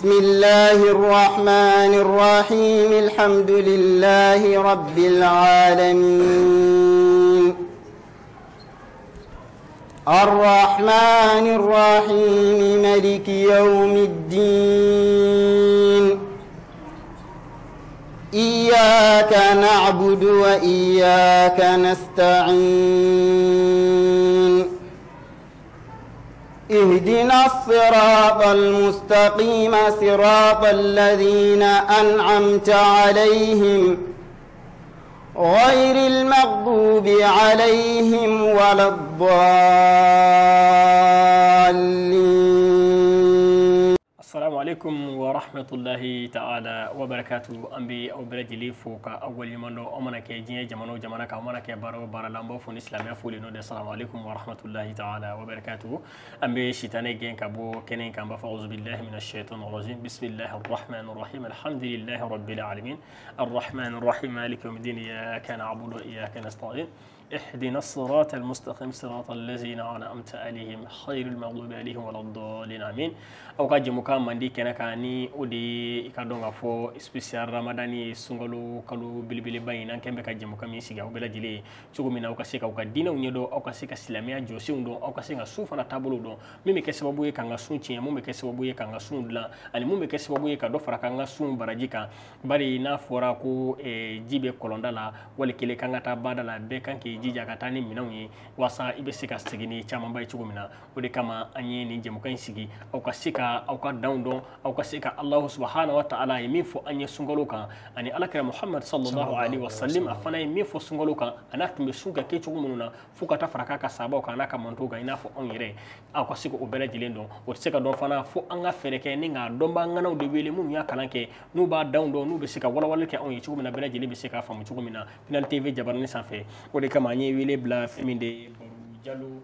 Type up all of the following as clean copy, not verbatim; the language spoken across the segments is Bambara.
بسم الله الرحمن الرحيم الحمد لله رب العالمين الرحمن الرحيم ملك يوم الدين إياك نعبد وإياك نستعين اهدنا الصراط المستقيم صراط الذين أنعمت عليهم غير المغضوب عليهم ولا الضالين. السلام عليكم ورحمة الله تعالى وبركاته. An bɛ aw bɛɛ lajɛlen fo ka aw waleɲuman dɔn. Aw mana kɛ diɲɛ jamana o jamana kan, aw mana kɛ baara o baara la, an b'aw fo ni silamɛya foli n'o de. Salamu aleykum wa rahmatulahi ta'ala wa barakatuh. An bɛ sitanɛ gɛn ka bɔ kɛnɛ kan, an b'a fɔ أعوذ بالله من الشيطان الرجيم بسم الله الرحمن الرحيم الحمد لله رب العالمين الرحمن الرحيم مالك يوم الدين إياك نعبد وإياك نستعين اهدنا الصراط المستقيم صراط الذين أنعمت عليهم غير المغضوب عليهم ولا الضالين آمين. Aw ka jɛmukan mandi kɛnɛ kan, ni o de ye i ka dɔn k'a fɔ spécial Ramadan ye, sunkalo kalo belebeleba in, n'an kɛn bɛ ka jɛmukan min sigi aw bɛɛ lajɛlen ye cogo min na, aw ka se k'aw ka diinɛw ɲɛdɔn, aw ka se ka silamɛya jɔsenw dɔn, aw ka se ka sun fana taabolo dɔn, min bɛ kɛ sababu ye k'an ka sun tiɲɛ, mun bɛ kɛ sababu ye k'an ka sun dilan, ani mun bɛ kɛ sababu ye ka dɔ fara k'an ka sun baraji kan. Bari n'a fɔra ko ji bɛ kɔlɔnda la, wali kelen k'an ka taa bada la, bɛɛ kan k'i jija ka taa ni minɛnw ye walasa i bɛ se ka segin ni camanba ye cogo min na. O de kama an ye nin jɛmukan in sigi, aw ka se ka aw ka danw dɔn, aw ka se ka Allahu subhanahu wa ta'ala ye min fɔ an ye sunkalo kan, ani Alakira Muhammad sallallahu alaihi wa sallam a fana ye min fɔ sunkalo kan, a n'a tun bɛ sun ka kɛ cogo minnu na, fo ka taa fara k'a ka sahabaw kan n'a ka mantow kan, i n'a fɔ anw yɛrɛ. Aw ka se k'o bɛɛ lajɛlen dɔn, o tɛ se ka dɔn fana fo an ka fɛɛrɛ kɛ ni k'a dɔnbaa ŋanaw de wele, minnu y'a kalan kɛ, n'u b'a danw dɔn, n'u bɛ se ka walawalali kɛ anw ye cogo min na, bɛɛ lajɛlen bɛ se k'a faamu cogo min na Pinal TV jabarani sanfɛ. O de kama an ye wele bila fɛn min de ye Baru Jalo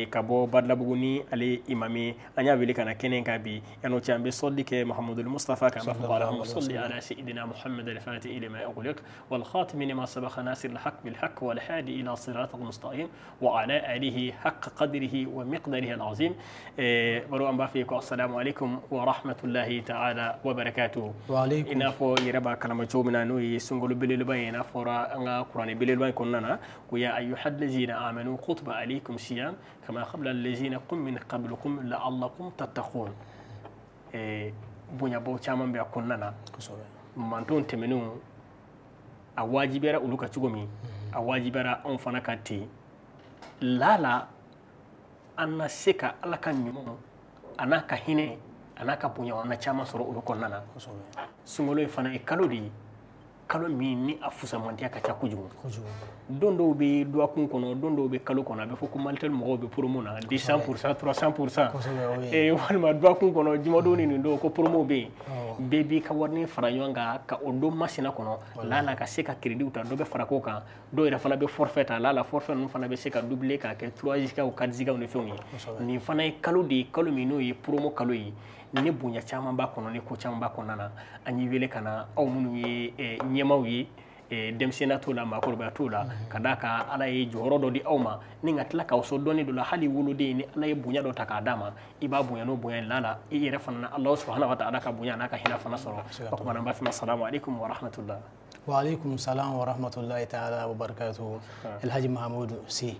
ka bɔ Badalabugu, ni ale imami, an y'a wele ka na kɛnɛ kan bi. Yan'o cɛ, an bɛ sɔli kɛ Mahamadul Mustafa kan, an b'a fɔ اللهم صل على سيدنا محمد الفاتح لما أغلق والخاتم لما سبق ناصر الحق بالحق والهادي إلى صراط المستقيم وعلى آله حق قدره ومقداره العظيم. Baro, an b'a fɔ ko السلام عليكم ورحمة الله تعالى وبركاته. وعليكم. I n'a fɔ i yɛrɛ b'a kalama cogo min na, n'o ye sunkalo belebeleba ye, n'a fɔra an ka kuranɛ belebeleba in kɔnɔna na ko يا أيها الذين آمنوا كتب عليكم الصيام كما كتب على الذين من قبلكم لعلكم تتقون. Bonyabaw caman bɛ a kɔnɔna na. Mantonw tɛmɛnenw, a wajibiyara olu ka cogo min, a wajibiyara anw fana ka ten. Lala an na se ka Ala ka ɲumanw a n'a ka hinɛ a n'a ka bonya, an na caman sɔrɔ olu kɔnɔna na. Sunkalo in fana ye kalo de ye, kalo min ni a fusamantiya ka ca kojugu. Don dɔw bɛ dɔgɔkun kɔnɔ, don dɔw bɛ kalo kɔnɔ, a bɛ fɔ ko Malitel mɔgɔw bɛ promo na 200%, 300%, walima dɔgɔkun kɔnɔ jumadon ni nin don ko promo bɛ yen. Bɛɛ b'i ka warini fara ɲɔgɔn kan ka o don masina kɔnɔ, lala ka se ka crédit ta, dɔ bɛ fara ko kan, dɔw yɛrɛ fana bɛ forfait ta, lala forfait ninnu fana bɛ se ka doubler k'a kɛ 3 giga 4 giga ni fɛnw ye. Nin fana ye kalo de ye, kalo min n'o ye promo kalo ye, ni bonya caman b'a kɔnɔ, ni ko caman b'a kɔnɔna na. An y'i wele ka na, aw minnu ye ɲɛmaaw ye, denmisɛnninya t'o la, maakɔrɔbaya t'o la, ka d'a kan Ala ye jɔyɔrɔ dɔ di aw ma, ni ka tila k'aw sɔn dɔnni dɔ la. Hali woloden, ni Ala ye bonya dɔ ta k'a d'a ma, i b'a bonya n'o bonya ye, lala i yɛrɛ fana na Alahu subahana wa taala ka bonya n'a ka hinɛ fana sɔrɔ. O tuma na, an b'a f'i ma salamu aleykum wa rahmatulah. وعليكم السلام ورحمة الله تعالى وبركاته. الحاج محمود سي,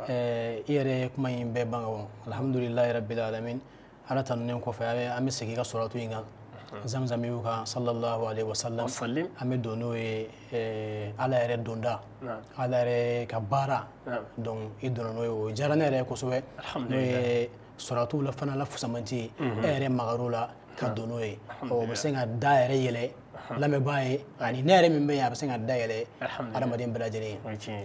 i yɛrɛ ye kuma in bɛɛ ban ka bɔ. Alhamdulilayi rabbil alamin. Ala tanunen kɔfɛ, an bɛ segin ka sɔrɔtu in kan zamzamiw kan sallallahu alaihi wasallam. An bɛ don n'o ye Ala yɛrɛ donda, Ala yɛrɛ ka baara. Donc i donna n'o ye, o diyara ne yɛrɛ ye kosɛbɛ. N'o ye sɔrɔtuw la fana la fusamanti ye, e yɛrɛ magar'o la ka don n'o ye, o bɛ se ka da yɛrɛ yɛlɛ lamɛnbaa ye, ani ne yɛrɛ min bɛ yen, a bɛ se ka da yɛlɛ adamaden bɛɛ lajɛlen ye.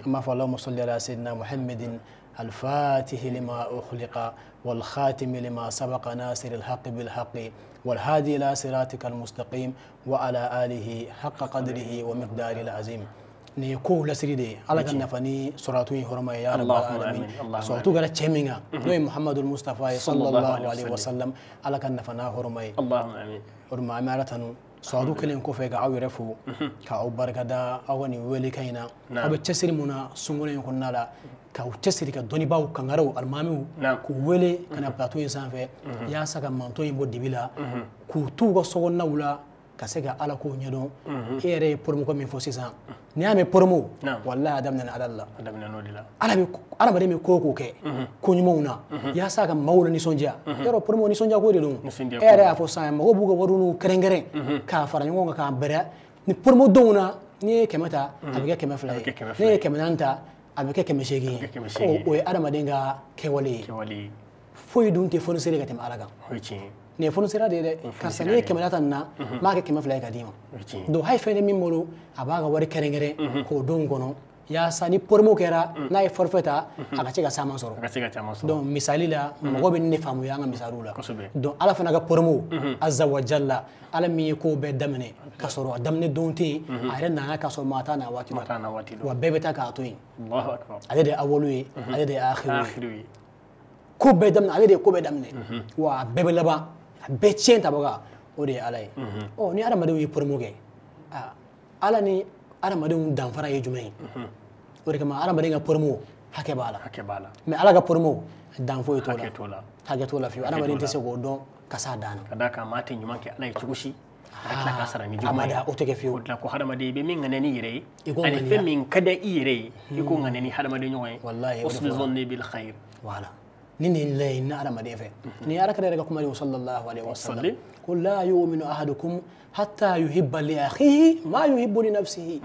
An b'a fɔ اللهم صل على سيدنا محمد الفاتح لما أغلق والخاتم لما سبق ناصر الحق بالحق والهادي إلى صراطك المستقيم وعلى آله حق قدره ومقداره العظيم. Nin ye kow lasiri de ye. Ala ka nafa ni sɔrɔtu in hɔrɔma ye ya rabbal alamin. Sɔrɔtu kɛra cɛ min kan, n'o ye Muhamadu Mustafa ye sallallahu alaihi wasallam, Ala ka nafa n'a hɔrɔma ye. O de ma an bɛ Ala tanu. Sɔrɔdu kelen kɔfɛ ka aw yɛrɛ fo ka aw barikada aw ka nin welekan in na aw bɛ cɛsiri mun na sunkalo in kɔnɔna la k'aw cɛsiri ka dɔnnibaaw kangaraw alimamiw k'u wele ka na plateau in sanfɛ yaasa ka manton in bɔ dibi la k'u t'u ka sokɔnɔnaw la ka se ka Ala kow ɲɛdɔn. E yɛrɛ ye promo ko min fɔ sisan, n'i y'a mɛn promo, walahi a daminɛna Ala de la. Ala bɛ adamaden bɛ ko o ko kɛ ko ɲumanw na yaasa ka maaw la nisɔndiya. Yɔrɔ promo nisɔndiya ko de don. E yɛrɛ y'a fɔ sisan mɔgɔw b'u ka wariw kɛrɛnkɛrɛn k'a fara ɲɔgɔn kan k'a bɛrɛ ni promo donw na. N'i ye 100 ta a bɛ kɛ 200 ye, n'i ye 400 ta a bɛ kɛ 800 ye. O ye adamaden ka kɛwale ye. Foyi dun tɛ fonisere ka tɛmɛ Ala kan. Nin ye fonisera de ye dɛ. Karisa n'i ye 100 ta nin na, n b'a kɛ 200 ye ka d'i ma. Donc hali fɛn tɛ min bolo, a b'a ka wari kɛrɛnkɛrɛn k'o don kɔnɔ yaasa ni promo kɛra n'a ye forfait ta a ka se ka caman sɔrɔ. Donc misali la mɔgɔ bɛ ne faamuya an ka misaliw la. Donc Ala fana ka promo azza wa jalla, Ala min ye kow bɛɛ daminɛ ka sɔrɔ a daminɛ don tɛ yen, a yɛrɛ nana ka sɔrɔ maa t'a n'a waati dɔn, wa bɛɛ bɛ taa k'a to yen. Ale de ye awalu ye, ale de ye akhiru ye. Ko bɛɛ daminɛ, ale de ye ko bɛɛ daminɛ, wa a bɛɛ bɛ laban, a bɛɛ tiɲɛ tabaga o de ye Ala ye. Ɔ ni adamadenw ye promo kɛ, Ala ni adamadenw danfara ye jumɛn ye? O de kama adamaden ka promo hakɛ b'a la, mais Ala ka promo dan foyi t'o la, hakɛ t'o la fiyewu. Adamaden tɛ se k'o dɔn ka s'a dan na. Ka d'a kan maa tɛ ɲuman kɛ Ala ye cogo si a ka tila k'a sara ni juguman ye. Abada, o tɛ kɛ fiyewu. O de la ko hadamaden i bɛ min ŋaniya n'i yɛrɛ ye ani fɛn min ka di i yɛrɛ ye i k'o ŋaniya ni hadamaden ɲɔgɔn ye. Walahi, husnu zanni bil khair. Voilà. Ni nin laɲini na adamaden fɛ, ni Ala kira yɛrɛ ka kuma de sallallahu alaihi wasallam ko la yu'minu ahadukum hatta yuhibba li akhihi ma yuhibbu li nafsihi.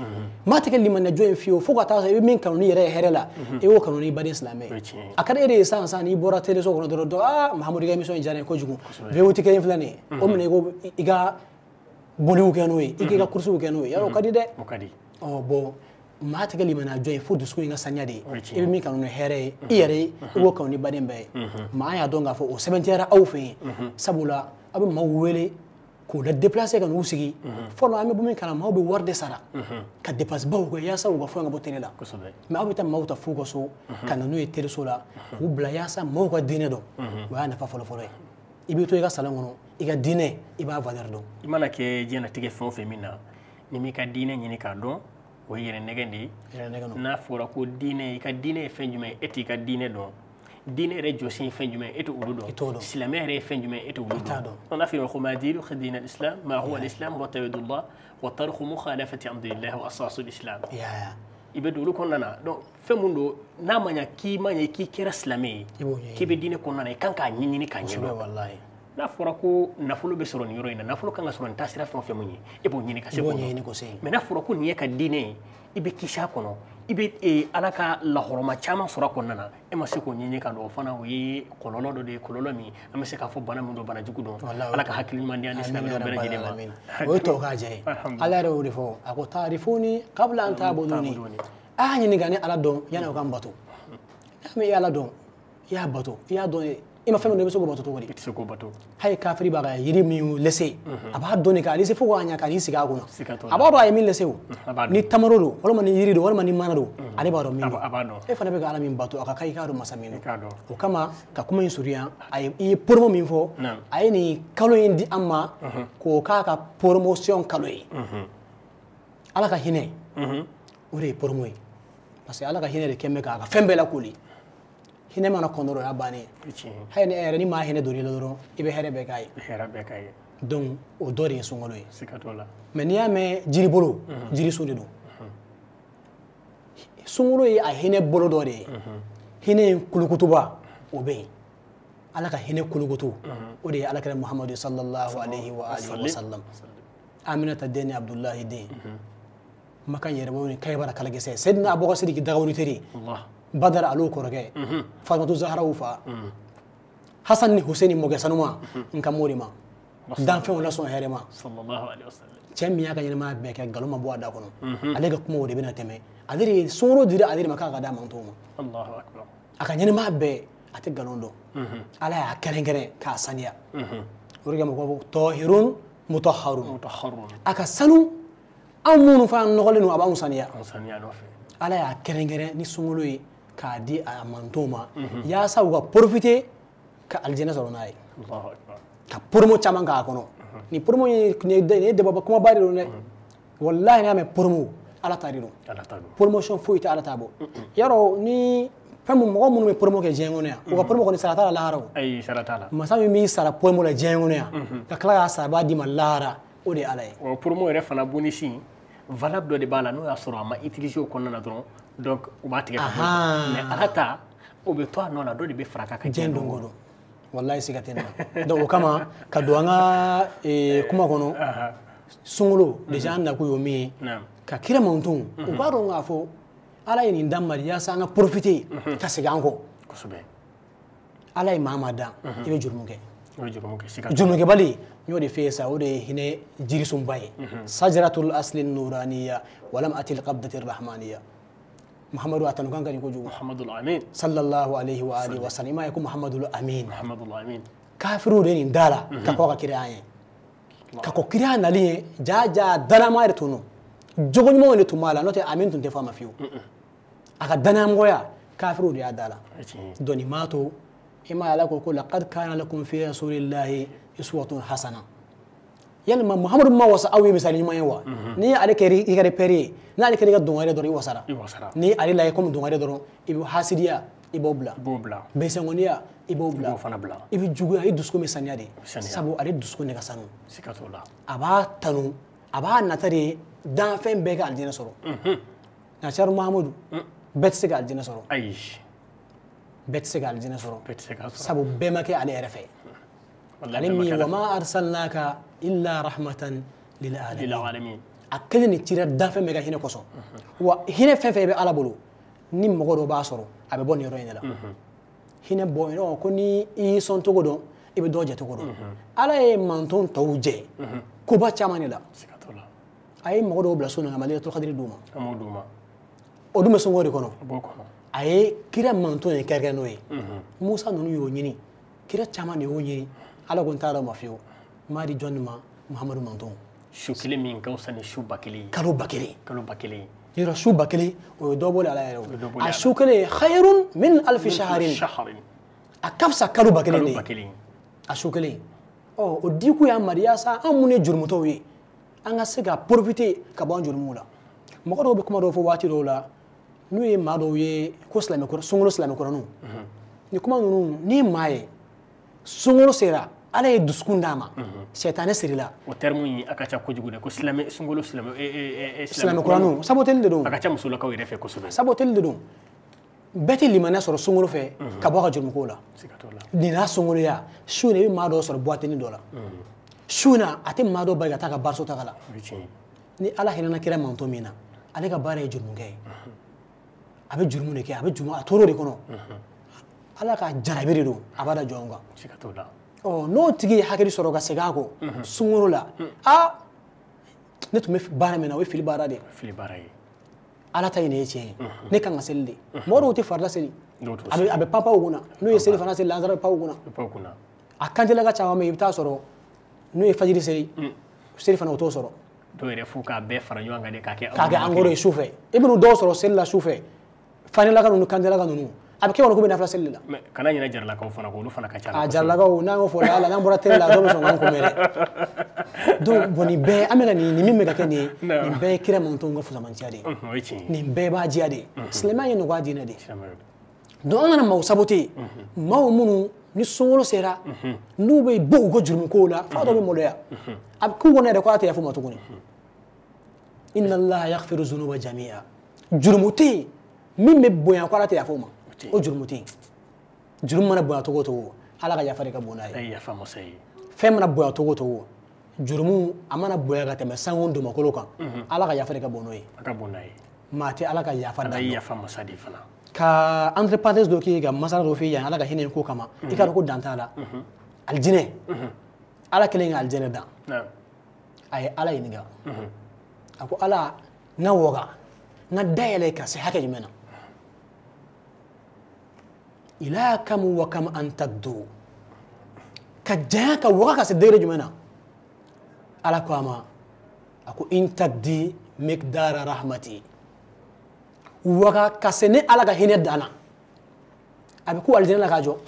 Maa tɛ kɛ limaniya jɔn ye fiyewu fo ka taa sɔrɔ i bɛ min kanu n'i yɛrɛ ye hɛrɛ la, i y'o kanu n'i baden silamɛ ye. A ka di e de ye sisan sisan n'i bɔra teleso kɔnɔ dɔrɔn dɔ aa Mahamudu ka émission in diyara n ye kojugu, VO kelen filɛ nin ye, o minɛ i ko i ka boliw kɛ n'o ye, i k'i ka courses kɛ n'o ye, yarɔ o ka di dɛ. O ka di. Ɔ bon maa tɛ kɛ limaniya jɔn ye fo dusukun in ka saniya de ye. I bɛ min kanu ni hɛrɛ ye i yɛrɛ ye, i b'o kanu ni baden bɛɛ ye. Maa y'a dɔn k'a fɔ o sɛbɛntiyara aw fɛ yen, sabula aw bɛ maaw wele k'u la déplacer ka n'u sigi. Fɔlɔ an bɛ bɔ min kalama, maaw bɛ wari de sara ka dépense baw kɛ yaasa u ka fɛn ka bɔ télé la. Mais aw bɛ taa maaw ta f'u ka so ka na n'u ye teleso la k'u bila yaasa maaw ka diinɛ dɔn. O y'a nafa fɔlɔ-fɔlɔ ye. I bɛ to i ka salon kɔnɔ, i ka diinɛ i b'a valeur dɔn. I mana kɛ diɲɛlatigɛ fɛn o fɛn min na, ni m'i ka diinɛ ɲini k'a dɔn, o ye yɛrɛ nɛgɛn de ye. N'a fɔra ko diinɛ, i ka diinɛ ye fɛn jumɛn ye, e t'i ka diinɛ dɔn. Diinɛ yɛrɛ jɔsen ye fɛn jumɛn ye, e t'olu dɔn. Silamɛ yɛrɛ ye fɛn jumɛn ye, e t'olu dɔn. N'a fɔra ko ma diinu diin al-islam, ma huwa al-islam wa tawhidullah wa tarku mukhalafati amrillah wa asasu al-islam. I bɛ don olu kɔnɔna na. Donc fɛn mun don, n'a ma ɲɛ k'i ma ɲɛ k'i kɛra silamɛ ye, k'i bɛ diinɛ kɔnɔna na, i kan k'a ɲɛɲini k'a ɲɛdɔn. N'a fɔra ko nafolo bɛ sɔrɔ nin yɔrɔ in na, nafolo kan ka sɔrɔ nin taasira fɛn o fɛn mun ye, e b'o ɲini ka se k'o dɔn. Mais n'a fɔra ko nin ye ka diinɛ ye, i bɛ kisi a kɔnɔ, i bɛ Ala ka lahɔrɔma caman sɔrɔ a kɔnɔna na, e ma se k'o ɲɛɲini ka dɔn, o fana o ye kɔlɔlɔ dɔ de ye, kɔlɔlɔ min an bɛ se k'a fɔ bana min don, bana jugu don. Ala ka hakili ɲuman di an ni silamɛw bɛɛ lajɛlen ma. O ye tɔw ka jɛ ye. Ala yɛrɛ y'o de fɔ, a ko taarifuni qabla an ta'buduni. A y'a ɲininka ni Ala dɔn yanni aw ka n bato. N'a ma i Ala dɔn, i y'a bato, i y'a dɔn ye. I ma fɛn min dɔn, i bɛ se k'o bato cogo di? I tɛ se k'o bato. Hali kafiri b'a ka yiri min lese, a b'a dɔn de k'a lese fo k'a ɲɛ ka n'i sigi a kunna. A b'a dɔn a ye min lese o. Ni tamaro don, walima ni yiri don, walima ni mana don, ale b'a dɔn min don. E fana bɛ ka Ala min bato, a ka kan i k'a dɔn masa min don. O kama ka kuma in surunya, a ye i ye promo min fɔ, a ye nin kalo in di an ma k'o k'a ka promotion kalo ye. Ala ka hinɛ, o de ye promo ye. Parce que Ala ka hinɛ de kɛn bɛ k'a ka fɛn bɛɛ lakoli. Hinɛ mana kɔn dɔrɔn o y'a bannen ye. Hali ni e yɛrɛ ni maa hinɛ donn'i la dɔrɔn i bɛ hɛrɛ bɛɛ k'a ye. Donc o dɔ de ye sunkalo ye. Mais n'i y'a mɛn jiri bolo, jirisun de don. Sunkalo ye a hinɛ bolo dɔ de ye. Hinɛ in kulukutuba o bɛ yen. Ala ka hinɛ kulukutu o de ye Ala kira Muhamadu sallallahu alaihi wa alihi wa sallam. Aminata den ni Abdulahi den. Makan yɛrɛbɔ ni Kayibara kalakisɛ. Seydina Abubakar Sidiki dagawuli teri. Badar alo kɔrɔkɛ, Fatimatu Zaharaw fa, Hasan ni Hussein mɔkɛ sanuma, n ka m'o de ma. Danfɛnw lasɔn hɛrɛ ma. Cɛ min y'a ka ɲɛnamaya bɛɛ kɛ nkalon ma bɔ a da kɔnɔ, ale ka kumaw de bɛna tɛmɛ. Ale de ye sunkalo dira ale de ma k'a ka d'a mantonw ma. A ka ɲɛnamaya bɛɛ a tɛ nkalon dɔn. Ala y'a kɛrɛnkɛrɛn k'a saniya. O de kama ko tɔhirun mutahharun. A ka sanu, anw minnu fana nɔgɔlen don, a b'anw saniya. Ala y'a kɛrɛnkɛrɛn ni sunkalo ye k'a di a mantonw ma yaasa u ka profiter ka alijinɛ sɔrɔ n'a ye, ka promo caman k'a kɔnɔ. Ni promo ye nin ye débat kumaba de don dɛ. Wallahi n'i y'a mɛn promo, Ala ta de don. Promotion foyi tɛ Ala ta bɔ. Yarɔ ni fɛn mun mɔgɔ minnu bɛ promo kɛ diɲɛ kɔnɔ yan, u ka promo kɔni sara t'a la lahara o. Ayi, sara t'a la. Masa min b'i sara promo la diɲɛ kɔnɔ yan, ka tila k'a sara b'a d'i ma lahara, o de ye Ala ye. O promo yɛrɛ fana bonus valable dɔ de b'a la, n'o y'a sɔrɔ a ma utiliser o kɔnɔna na dɔrɔn, donc u b'a tigɛ ka bɔ yen. Mais Ala ta, o bɛ to a nɔ la, dɔ de bɛ fara a kan ka diɲɛ don o don. Wallahi siga tɛ nin na. Donc o kama ka don an ka kuma kɔnɔ, sunkalo déjà an nakun y'o min ye, ka kira mantonw u k'a dɔn k'a fɔ Ala ye nin dan mari yaasa an ka profiter ka segin an kɔ. Kosɛbɛ. Ala ye maa maa dan, i bɛ jurumu kɛ. I bɛ jurumu kɛ, siga t'o la. Jurumukɛbali, n y'o de f'e ye sa, o de ye hinɛ jirisunba ye. Sajaratul asli nuraniya walam atil qabdati rahmaniya. Muhammadu a tanu kan ka di kojugu. Muhammadul Amin. Sallallahu alayhi wa alihi wa sallam. I m'a ye ko Muhammadul Amin. Muhammadul Amin. Kafiriw de ye nin da la ka kɔ ka kira ye. Ka kɔ kira nali ye, ja ja danama de tun don. Jogo ɲumanw de tun b'a la, n'o tɛ Amin tun tɛ fɔ a ma fiyewu. A ka danayamɔgɔya, kafiriw de y'a da la. Donc nin m'a to, i m'a ye Ala ko ko laqad kana lakum fi rasulillahi uswatun hasana. Yalima Muhammadu ma wasa aw ye misali ɲuman ye wa? N'i ye ale kɛ i ka repère ye, n'ale kɛra i ka dɔngɔrɛ dɔrɔn, i wasara. I wasara. N'i ale lajɛ komi dɔngɔrɛ dɔrɔn, i bɛ hasidiya, i b'o bila. I b'o bila. Bɛnsɛnkɔniya, i b'o bila. I b'o fana bila. I bɛ juguya, i dusukun bɛ saniya de. Saniya. Sabu ale dusukun de ka sanu. Siga t'o la. A b'a tanu, a b'a nata de danfɛn bɛɛ ka alijinɛ sɔrɔ. Nka Sɛri Muhammadu, bɛɛ tɛ se ka alijinɛ sɔrɔ. Ayi. Bɛɛ tɛ se ka alijinɛ sɔrɔ. Bɛɛ tɛ se k'a sɔrɔ. Sabu bɛɛ ma kɛ ale yɛrɛ fɛ. Ale min wa ma arsalnaka illa rahmatan lil alamin. Lil alamin. A kelen de cira danfɛn bɛɛ ka hinɛ kosɔn. Wa hinɛ fɛn fɛn bɛ Ala bolo, ni mɔgɔ dɔ b'a sɔrɔ, a bɛ bɔ nin yɔrɔ in de la. Hinɛ bɔ yɔrɔ ko ni i y'i sɔn cogo dɔn, i bɛ dɔ jɛ cogo dɔn. Ala ye manton tɔw jɛ koba caman de la. Siga t'o la. A ye mɔgɔ dɔw bila so na, a ma Laylatul Qadri d'u ma. A m'o d'u ma. O dun bɛ sunkalo de kɔnɔ. O b'o kɔnɔ. A ye kira manton ye kɛrɛnkɛrɛn n'o ye. Musa ninnu y'o ɲini, kira caman de y'o ɲini. Ala ko n t'a dɔn ma fiyewu. N m'a di jɔn ma, Muhammadu manton. Su kelen min ka fisa ni su 1000 ye. Kalo 1000. Kalo 1000. Yɔrɔ su 1000, o ye dɔ bɔli Ala yɛrɛ o. O ye dɔ bɔli Ala. A su kelen khayrun min alfi shahrin. Shahrin. A ka fisa kalo 1000 de ye. Kalo 1000. A su kelen. Ɔ, o diku y'an mari yaasa an minnu ye jurumutɔw ye, an ka se ka profiter ka bɔ an jurumuw la. Mɔgɔ dɔw bɛ kuma dɔw fɔ waati dɔw la, n'u ye maa dɔw ye ko silamɛ kɔrɔ, sunkalo silamɛ kɔrɔninw. Ni kuma ninnu, n'i ye maa ye, sunkalo sera, Ala ye dusukun d'a ma, sɛtanɛ sirila. O terme in a ka ca kojugu dɛ, ko silamɛ, sunkalo silamɛ, silamɛ kuraninw, saboteli de don. A ka ca musolakaw yɛrɛ fɛ kosɛbɛ. Saboteli de don. Bɛɛ tɛ limaniya sɔrɔ sunkalo fɛ ka bɔ a ka jurumukow la. Siga t'o la. Nin n'a sunkaloya, su in na i bɛ maa dɔw sɔrɔ boîte dɔ la. Su in na a tɛ maa dɔw bali ka taa ka bariso taga la. O ye tiɲɛ ye. Ni Ala hinɛna kira manton min na, ale ka baara ye jurumukɛ ye. A bɛ jurumu de kɛ, a bɛ jurumu, a tor'o de kɔnɔ. Ala ka jarabi de don, a b'a da jɔnw kan. Siga t'o la. Ɔ, n'o tigi ye hakili sɔrɔ ka segin a kɔ sunkalo la, aa, ne tun bɛ baara min na, o ye fili baara de ye. Fili baara ye. Ala ta in de ye tiɲɛ ye. Ne kan ka seli de. Mɔgɔ dɔw tɛ farila seli. Dɔw t'o A bɛ pan pan u kunna. N'u ye seli fana seli, lansara bɛ pan u kunna. A bɛ pan u kunna. A kantelaka caman bɛ yen, i bɛ taa sɔrɔ n'u ye fajiri seli, seli fana u t'o sɔrɔ. Dɔw yɛrɛ f'u k'a bɛɛ fara ɲɔgɔn kan de k'a kɛ K'a kɛ angoro ye su fɛ. I bɛn'u dɔw sɔrɔ seli la su fɛ. Fanilaka ninnu, kantelaka ninnu. A bɛ kɛ kɔnɔ k'u bɛ nafila seli de la. Mais kana ɲinɛ jaralakaw fana kɔ, olu fana ka ca la A kosɛbɛ. jaralakaw, n'an y'o fɔ la, n'an bɔra télé la, dɔw bɛ sɔn k'an kunbɛn dɛ. Donc, bon, nin bɛɛ, an bɛ ka nin, nin min bɛ ka kɛ nin ye, nin bɛɛ ye kira mantonw ka fusamanciya de ye. O ye tiɲɛ ye. Nin bɛɛ b'a diya de ye. Silamɛya ye nɔgɔya diinɛ de ye. Silamɛya. Donc, an kana maaw saboter. Maaw minnu ni sunkalo sera, n'u bɛ bɔ u ka jurumukow la, f'a dɔw bɛ maloya. A bɛ k'u kɔnɔ yɛrɛ ko a tɛ yafa u ma tuguni. Inna Allaha yaghfiru dhunuba jami'a. Jurumu tɛ yen min bɛ bonya ko Ala tɛ yafa u ma. O jurumu tɛ yen. Jurumu mana bonya cogo o cogo, Ala ka yafa de ka bon n'a ye. Ala ye yafa masa ye. Fɛn mana bonya cogo o cogo, jurumu a mana bonya ka tɛmɛ sango domakolo kan, Ala ka yafa de ka bon n'o ye. A ka bon n'a ye. Maa tɛ Ala ka yafa Ala dan ye dɔn. yafa masa de fana. Ka entre parenthèses dɔ k'i ye, ka masala dɔ f'i ye yan, Ala ka hinɛ ko kama, i k'a dɔn ko dan t'a la. Alijinɛ. Ala kɛlen ka alijinɛ dan. A ye Ala ɲininka. A ko Ala, n ka waga, n ka dayɛlɛ ka se hakɛ jumɛn na? Ila kam wa kam an taddu. Ka janya ka waga ka se degré jumɛn na? Ala ko a ma, a ko in taddi miqdara rahmati. Waga ka se ne Ala ka hinɛ dan na. A bɛ ku alijinɛ la k'a jɔ.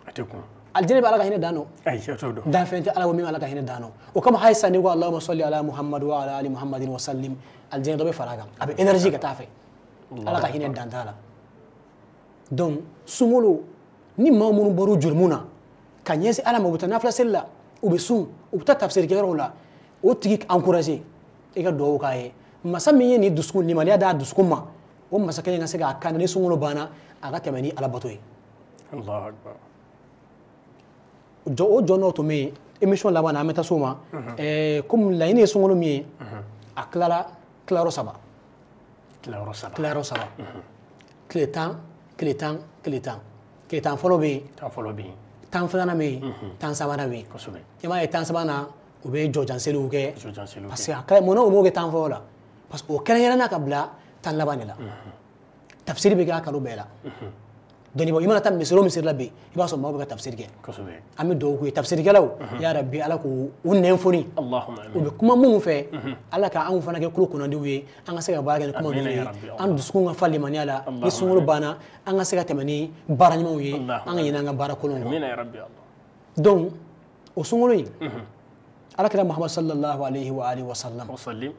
A tɛ kun. Aljinɛ bɛ Ala ka hinɛ dan nɔ. Danfɛn tɛ Ala ko min bɛ Ala ka hinɛ dan nɔ. O kama hali sisan n'i ko Allahumma salli ala Muhammad wa ala ali Muhammadin wa sallim, aljinɛ dɔ bɛ fara a kan, a bɛ énergie ka taa fɛ. Ala ka hinɛ dan t'a la. Donc sunkalo, ni maa minnu bɔra jurumu na ka ɲɛsin Ala ma, u bɛ taa nafila seli la, u bɛ sun, u bɛ taa tafsiri kɛyɔrɔw la, o tigi encouragé, i ka dugawu k'a ye. Masa min ye nin dusukun limaniya d'a dusukun ma, o masa kelen ka se k'a kan ni sunkalo banna, a ka tɛmɛ ni Ala bato ye. Allahu akbar. Jɔ o jɔ n'o tun bɛ yen, émission laban na an bɛ taa s'o ma. Komi laɲini ye sunkalo min ye, a tilara tilayɔrɔ saba. Tilayɔrɔ saba. Tilayɔrɔ saba. Tile 10, tile 10, tile 10. Tile 10 fɔlɔ bɛ yen. 10 fɔlɔ bɛ yen. 10 filanan bɛ yen, 10 sabanan bɛ yen. Kosɛbɛ. I m'a ye 10 sabanan, u bɛ jɔjanseliw kɛ. Jɔjanseliw kɛ. Parce que a kɛra munna u m'o kɛ 10 fɔlɔ la? Parce que o kɛrɛnkɛrɛnna ka bila 10 laban de la. Tafsiri bɛ kɛ a kalo bɛɛ la. Dɔnnibaaw, i mana taa misiri o misiri la bi, i b'a sɔrɔ maaw bɛ ka tafsiri kɛ. Kosɛbɛ. An bɛ dugawu k'u ye tafsirikɛlaw, ya Rabbi, Ala k'u u nɛn foni. Allahumma U amin. bɛ kuma minnu fɛ, Ala ka anw fana kɛ tulo kunnadiw ye, an ka se ka baara kɛ ni kuma ninnu Amina ye. ya Rabbi. An dusukun ka fa limaniya la, ni sunkalo banna, an ka se ka tɛmɛ ni baara ɲumanw ye, an ka ɲinɛ an ka baara kolonw kɔ. Amina ya Rabbi Allah. Donc o sunkalo in, Ala kira Muhammad sallallahu alayhi wa alihi wa sallam, Wa sallim.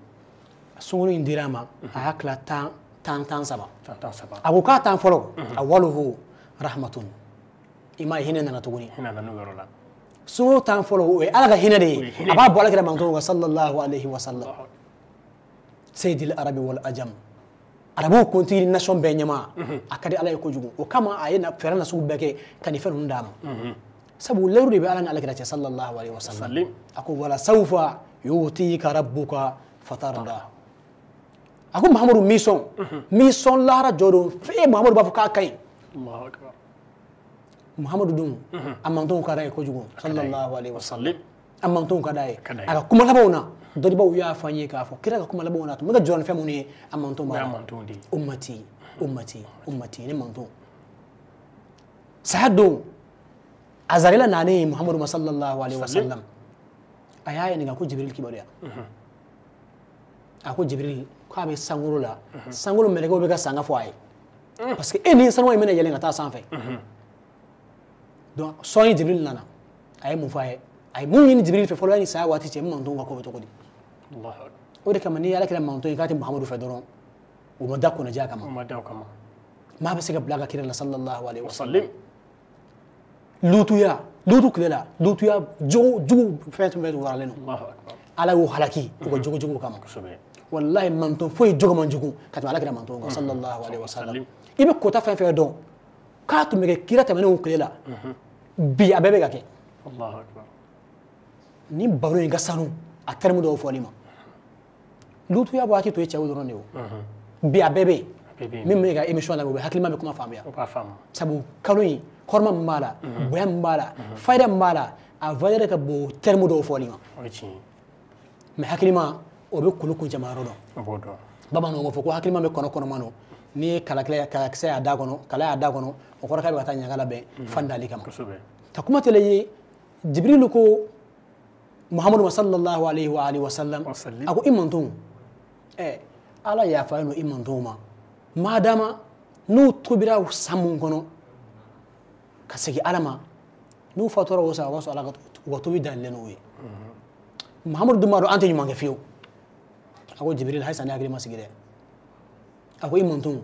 Sunkalo in dira a ma, a y'a tila 10 10 10 saba. 10 10 saba. A ko k'a 10 fɔlɔ, awaluhu rahmatun. I m'a ye, hinɛ nana tuguni. Hinɛ nana n'o yɔrɔ la. Sunkalo 10 fɔlɔ, o ye Ala ka hinɛ de O ye ye. hinɛ. A b'a bɔ Ala kira mantɔn kan sallallahu alayhi wa sallam. Seydil arabi wal ajam. Arabuw kuntigi ni nation bɛɛ ɲɛmaa, a ka di Ala ye kojugu. O kama a ye fɛɛrɛ nasugu bɛɛ kɛ ka nin fɛn ninnu d'a ma. Sabu layiru de bɛ Ala ni Ala kira cɛ sallallahu alayhi wa sallam. Sallim. A ko wala sawfa yutika rabbuka fatarda. A ko Muhammadu m'i sɔn. M'i sɔn lahara jɔ don. E Muhammadu b'a fɔ k'a ka ɲi. Allahu akbar. Muhammadu dun, a mantonw ka d'a ye kojugu sallallahu alayhi wa sallam. Sallim. A mantonw ka d'a ye. Ka d'a ye. A ka kuma labanw na, dɔnnibaaw y'a fɔ an ye k'a fɔ kira ka kuma labanw na, a tun bɛ ka jɔrɔ ni fɛn minnu ye, a mantonw O b'a y'a la. mantonw de ye. Ummati, ummati, ummati, ne mantonw. Saya don, Azarila nanen ye Muhammadu ma sallallahu alayhi wa sallam. A y'a ɲininka ko Jibril kibaruya. A ko Jibril k'a bɛ sankolo la, sankolo mɛlɛkɛw bɛ ka sanga fɔ a ye. Parce que e ni sanuya in bɛna yɛlɛn ka taa sanfɛ. Donc sɔɔni Jibril nana, a ye mun fɔ a ye? A ye mun ɲini Jibril fɛ fɔlɔ yanni saya waati cɛ, n mantonw ka ko bɛ cogo di? Allahu akbar. O de kama n'i ye Ala kira manton ye k'a tɛ Muhammadu fɛ dɔrɔn, o ma da kunnaja kama. O ma da o kama. Maa bɛ se ka bila ka kira la sallallahu alayhi wa Wa sallam. sallim. Lutuya, lutu tile la, lutuya jogo jugu fɛn fɛn waralen don. Allahu akbar. Ala y'o halaki u ka jogo jugu kama. Kosɛbɛ. Wallahi manton foyi jogo man jugu ka tɛmɛ Ala kira manton kan sallallahu alayhi wa sallam. Sallim. I bɛ kota fɛn fɛn dɔn k'a tun bɛ kɛ kira tɛmɛnenw tile la, bi a bɛɛ bɛ ka kɛ. Allahu akbar. Ni baro in ka sanu, a terme dɔw fɔli ma. Lutuya waati tun ye cɛw dɔrɔn de ye o. Bi a bɛɛ bɛ yen. A bɛɛ bɛ yen. Min bɛ ka émission lamɛn, u bɛ hakilima bɛ kuma faamuya. O b'a faamu. Sabu kalo in, hɔrɔma min b'a la, bonya min b'a la, fayida min b'a la, a valeur ka bon terme dɔw fɔli ma. O ye tiɲɛ ye. Mais hakilima, o bɛ kulu kuncɛma yɔrɔ dɔn. O b'o dɔn. Bamananw b'a fɔ ko hakilima bɛ kɔnɔ kɔnɔma nɔ. N'i ye kalakisɛ y'a da kɔnɔ, kala y'a da kɔnɔ, o kɔrɔ k'a bɛ ka taa ɲaga labɛn fan dali kama. Kosɛbɛ. Ka kuma tɛlɛ ye, Jibrilu ko Muhammadu ma sallallahu alayhi wa alihi wa sallam, Wa sallim. a ko i mantonw, Ala yafalen don i mantonw ma, madama n'u tubira san mun kɔnɔ ka segin Ala ma, n'u fatura o san, o b'a sɔrɔ Ala ka u ka tubi dalilen n'o ye. Muhammadu dun b'a dɔn an tɛ ɲuman kɛ fiyewu. A ko Jibril, halisa ne hakili ma sigi dɛ. A ko i mantonw,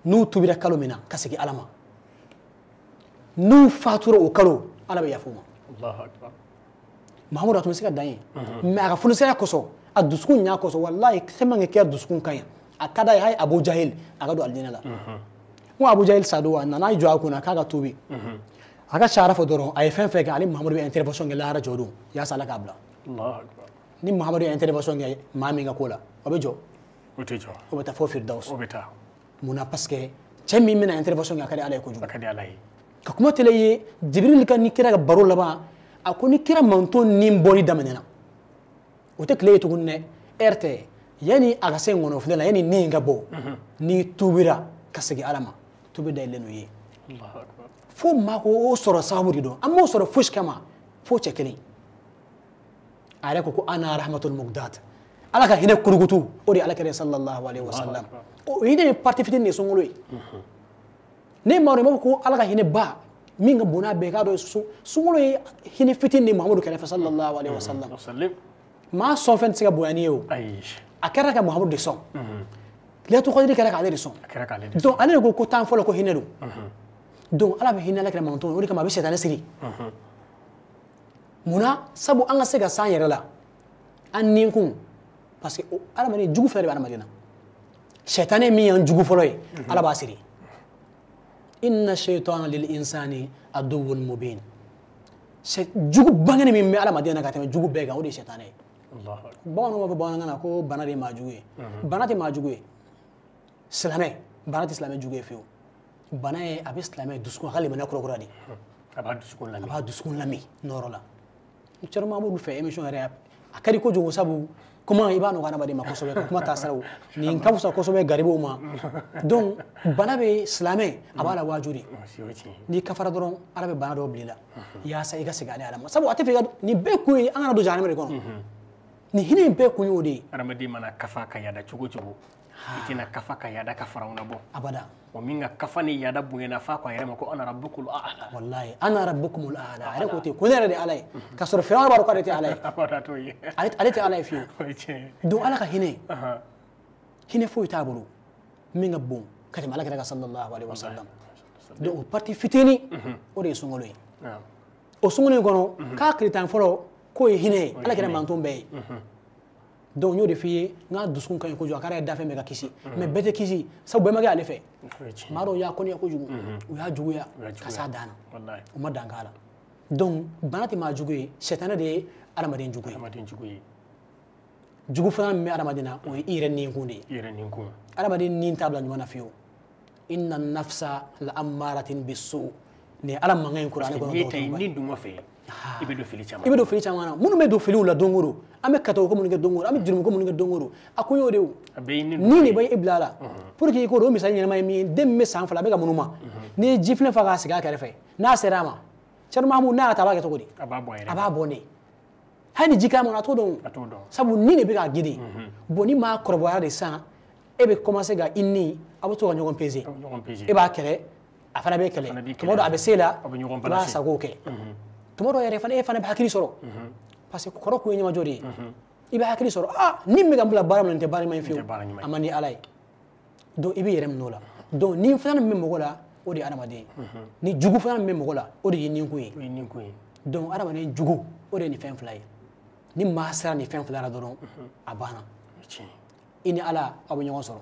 n'u tubira kalo min na ka segin Ala ma, n'u fatura o kalo, Ala bɛ yafa u ma. Allahu akbar. Muhammadu a tun bɛ se ka dan yen, mais a ka funisɛrɛ kosɔn, a dusukun ɲa kosɔn, wallahi fɛn man kɛ dusukun ka ɲi, a ka d'a ye hali Abu Jahil a ka don alijinɛ la. N ko Abu Jahil sa don, a nana jɔ a kunna k'a ka tubi, a ka sahara fɔ dɔrɔn, a ye fɛn fɛn kɛ, ale Muhammadu bɛ intervention kɛ lahara jɔ don yaasa Ala k'a bila. Allahu akbar. Ni Muhammadu ye intervention kɛ maa min ka ko la, o bɛ jɔ? O tɛ jɔ. O bɛ taa fo Firdaus. O bɛ taa. Mun na? Parce que cɛ min bɛna intervention kɛ, a ka di Ala ye kojugu. A ka di Ala ye. Ka kuma tɛlɛ ye, Jibril ka ni kira ka baro laban, a ko ni kira manton ni bɔli daminɛna, o tɛ tile ye tuguni dɛ, heure tɛ, yanni a ka se ŋɔnɔ filɛ la, yanni ni in ka bɔ, n'i tubira ka segin Ala ma, tubi dayɛlɛlen n'o ye. Allahu akbar. Fo maa ko o sɔrɔ sababu de don, an m'o sɔrɔ fosi kama fo cɛ kelen. A yɛrɛ ko ko ana rahmatul mugdat, Ala ka hinɛ kurukutu, o de ye Ala kira ye sallallahu alayhi wa sallam. O hinɛ ye parti fitinin de ye sunkalo ye. Ne maa dɔn, i b'a fɔ ko Ala ka hinɛ ba Min ka bon n'a bɛɛ k'a dɔn sunkalo ye hinɛ fitinin de Muhamadu kɛrɛfɛ sallallahu alaihi wasallam. Maa sɔn fɛn tɛ se ka bonya n'i ye o. A kɛra ka Muhamadu de sɔn. Laylatul Qadr kɛra k'ale de sɔn. Donc ale de ko tan fɔlɔ ko hinɛ don. Donc Ala bɛ hinɛ Ala kira manton o de kama a bɛ sɛtanɛ siri. Munna sabu an ka se ka s'an yɛrɛ la an ninkun parce que adamaden jugu fɛn de bɛ adamaden na. Sɛtanɛ min y'an jugu fɔlɔ ye Ala b'a siri. Inna shaytana lil insani aduwwun mubin. Jugu bangeni min bɛ adamaden na ka tɛmɛ jugu bɛɛ kan o de ye sɛtanɛ ye. Bamananw b'a fɔ bamanankan na ko bana de ye maa jugu ye. Bana tɛ maa jugu ye. Silamɛ bana tɛ silamɛ jugu ye fiyewu. Bana ye a bɛ silamɛ dusukun a ka limaniya kura de. A b'a dusukun lami. A b'a dusukun lami nɔrɔ la. Thierno Mahamadou fɛ émission yɛrɛ a ka di kojugu sabu kuma i b'a nɔgɔya adamaden ma kosɛbɛ ka kuma taa siraw nin ka fisa kosɛbɛ garibuw ma. Donc bana bɛ silamɛ a b'a la waaju de. N'i kafara dɔrɔn Ala bɛ bana dɔw bila i la yaasa i ka segin ale Ala ma sabu a tɛ fɛ i ka nin bɛɛ kun ye an kana don jahanama de kɔnɔ. Nin hinɛ in bɛɛ kun y'o de ye. Adamaden mana kafa ka yada cogo cogo i tɛna kafa ka yada ka Firawuna bɔ. Abada. O min ka kafa ni yada bonyana f'a ko a yɛrɛ ma ko ana rabbukumul a'la. Wallahi ana rabbukumul a'la a yɛrɛ ko ten ko ne yɛrɛ de Ala ye k'a sɔrɔ Firawuna b'a dɔn k'ale tɛ Ala ye. Abada t'o ye. Ale tɛ Ala ye fiyewu. Donc Ala ka hinɛ hinɛ foyi t'a bolo min ka bon ka tɛmɛ Ala kira kan sallallahu alaihi wasallam. Donc o partie fitinin o de ye sunkalo ye. O sunkalo in kɔnɔ k'a tile tan fɔlɔ k'o ye hinɛ ye Ala kira manton bɛɛ ye. Donc n y'o de f'i ye n ka dusukun ka ɲi kojugu a kɛra dafɛn bɛɛ ka kisi mais bɛɛ tɛ kisi sabu bɛɛ ma kɛ ale fɛ. Maa dɔw y'a kɔniya kojugu u y'a juguya ka s'a dan na u ma dan k'a la. Donc bana tɛ maa jugu ye sɛtanɛ de ye adamaden jugu ye. Jugu fana min bɛ adamaden na o ye i yɛrɛ ninkun de ye. Adamaden nin t'a bila ɲuman na fiyewu. Inna nafsa la ammaratin bisu nin ye Ala mankan ye kuranɛ kɔnɔ. N'i ta i ni dungɔ fɛ i bɛ don fili caman. I bɛ don fili caman na minnu bɛ don filiw la don o don an bɛ katako minnu kɛ don o don an bɛ jurumuko minnu kɛ don o don a kun y'o de ye o. Ni de bɛ e bila a la pour que i k'o dɔn o misali ɲɛnama ye min ye den min bɛ san 2 a bɛ ka munuma n'i ye jifilen fa k'a sigi a kɛrɛfɛ n'a sera a ma Thierno Mahamadou n'a y'a ta a b'a kɛ cogo di? A b'a bɔn a yɛrɛ. A b'a bɔn de. Hali ni ji k'a ma a t'o dɔn o. Sabu ni de bɛ k'a guider. Bon ni maa kɔrɔbayara de sisan e bɛ commencer ka i ni aw bɛ to ka ɲɔgɔn peser. E b'a kɛlɛ a fana bɛ kɛlɛ tuma dɔ a bɛ se la i b'a sago kɛ. Tuma dɔ yɛrɛ fana e fana bɛ hakili sɔrɔ parce que kɔrɔ kun ye ɲɛmajɔ de ye i bɛ hakili sɔrɔ ah ni min bɛ ka n bila baara min na nin tɛ baara ɲuman ye fiyewu a man di Ala ye donc i b'i yɛrɛ minɛ o la. Donc ni fana min bɛ mɔgɔ la o de ye adamaden ye ni jugu fana min bɛ mɔgɔ la o de ye ninkun ye. Donc adamaden jugu o de ye nin fɛn fila ye ni maa sera nin fɛn fila la dɔrɔn a banna i ni Ala aw bɛ ɲɔgɔn sɔrɔ.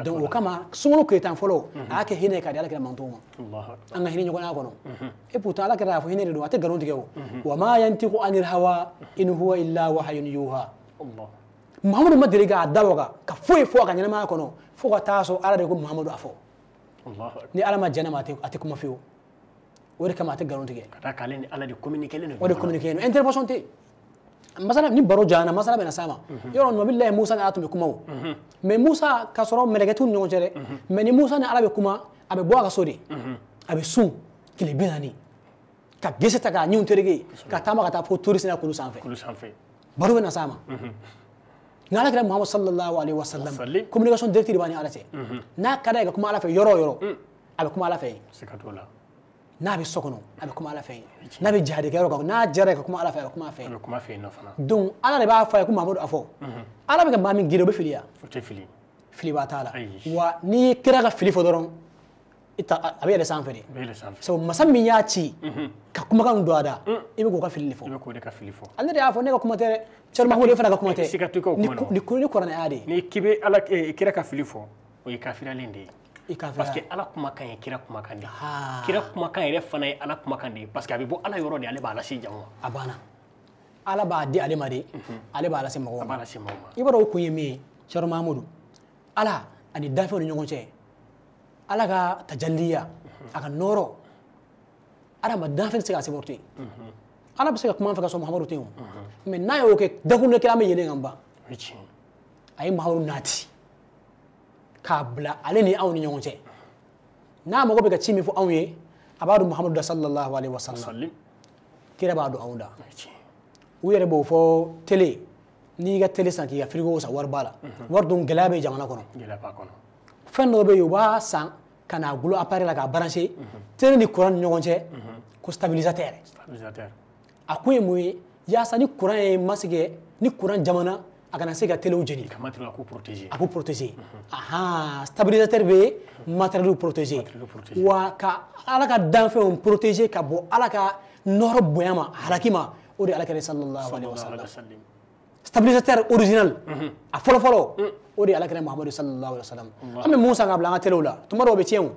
Donc o kama sunkalo tile tan fɔlɔ a y'a kɛ hinɛ ka di Ala kira mantonw ma an ka hinɛ ɲɔgɔnya kɔnɔ. Et pourtant Ala kira y'a fɔ hinɛ de don a tɛ nkalon tigɛ o. Wa ma yantiqu anil hawa in huwa illa wahyun yuha. Muhamadu ma deli k'a da waga ka foyi fɔ a ka ɲɛnamaya kɔnɔ fo ka taa sɔrɔ Ala de ko Muhamadu a fɔ. Ni Ala ma jɛn n'a ma a tɛ kuma fiyewu. O de kama a tɛ nkalon tigɛ. Ka d'a kan ale ni Ala de communiqué len don. O de communiqué len don intervention tɛ yen. Masala ni baro jana masala bɛna s'a ma yɔrɔ nabilayi Musa ni Ala tun bɛ kuma o mais Musa k'a sɔrɔ mɛlɛkɛ t'u ni ɲɔgɔn cɛ dɛ mais ni Musa ni Ala bɛ kuma a bɛ bɔ a ka so de a bɛ sun tile 40 ka gese ta k'a ɲinw tereke ka taama ka taa fo Turi Sina kulu sanfɛ baro bɛna s'a ma. Nka Ala kira Muhamadu sallallahu alaihi wasallam communication directe de b'a ni Ala cɛ n'a ka d'a ye ka kuma Ala fɛ yɔrɔ o yɔrɔ a bɛ kuma Ala fɛ yen. N'a bɛ so kɔnɔ a bɛ kuma Ala fɛ yen n'a bɛ jihadikɛyɔrɔ kan n'a diyara ye ka kuma Ala fɛ a bɛ kuma a fɛ yen. Donc Ala de b'a fɔ a ye ko Muhamadu a fɔ Ala bɛ ka maa min guider o bɛ fili ya filibaa t'a la wa n'i ye kira ka fili fɔ dɔrɔn a bɛ yɛlɛ sanfɛ de sabu masa min y'a ci ka kumakan don a da i bɛ k'o ka fili de fɔ. Ale de y'a fɔ ne ka kuma tɛ dɛ Thierno Mahamadou e fana ka kuma tɛ ni kuranɛ aya de ye. N'i k'i bɛ Ala kira ka fili fɔ o ye kafiriyalen de ye. Parce que Ala kumakan ye kira kumakan de ye. Kira kumakan yɛrɛ fana ye Ala kumakan de ye parce que a bɛ bɔ Ala yɔrɔ de ale b'a lase jama ma. A banna Ala b'a di ale ma de ale b'a lase mɔgɔw ma. A b'a lase mɔgɔw ma. I b'a dɔn o kun ye min ye Thierno Mahamadou Ala ani danfɛnw ni ɲɔgɔn cɛ Ala ka tajalliya a ka nɔɔrɔ adama danfɛn tɛ se k'a supporter. Ala bɛ se ka kuma an fɛ ka sɔrɔ Muhamadu tɛ yen o mais n'a y'o kɛ dakun kɛ an bɛ yɛlɛn ka ban. A ye Muhamadu nati k'a bila ale ni anw ni ɲɔgɔn cɛ n'a mago bɛ ka ci min fɔ anw ye a b'a dɔn Muhamadu da sallallahu alaihi wasallam kira b'a dɔn anw da. U yɛrɛ b'o fɔ télé n'i ka télé san k'i ka frigo san wari b'a la wari dun gɛlɛya bɛ jamana kɔnɔ. Fɛn dɔw bɛ yen u b'a san ka n'a gulon appareil la k'a brancher télé ni courant ni ɲɔgɔn cɛ ko stabilisateur. Stabilisateur. A kun ye mun ye? Yaasa ni courant ye masigi ni courant jamana a kana se ka téléw jeni. Ka matériel a k'u protéger. A k'u protéger. Ahan, stabilisateur bɛ matériel protéger. Wa ka Ala ka danfɛnw protéger ka bɔ Ala ka nɔrɔ bonya ma halaki ma o de Ala kɛra sallallahu alaihi wasallam. Stabilisateur original a fɔlɔ fɔlɔ o de Ala kɛra Muhammadu sallallahu alaihi wasallam. An bɛ mun san ka bila an ka téléw la tuma dɔw bɛ tiɲɛ o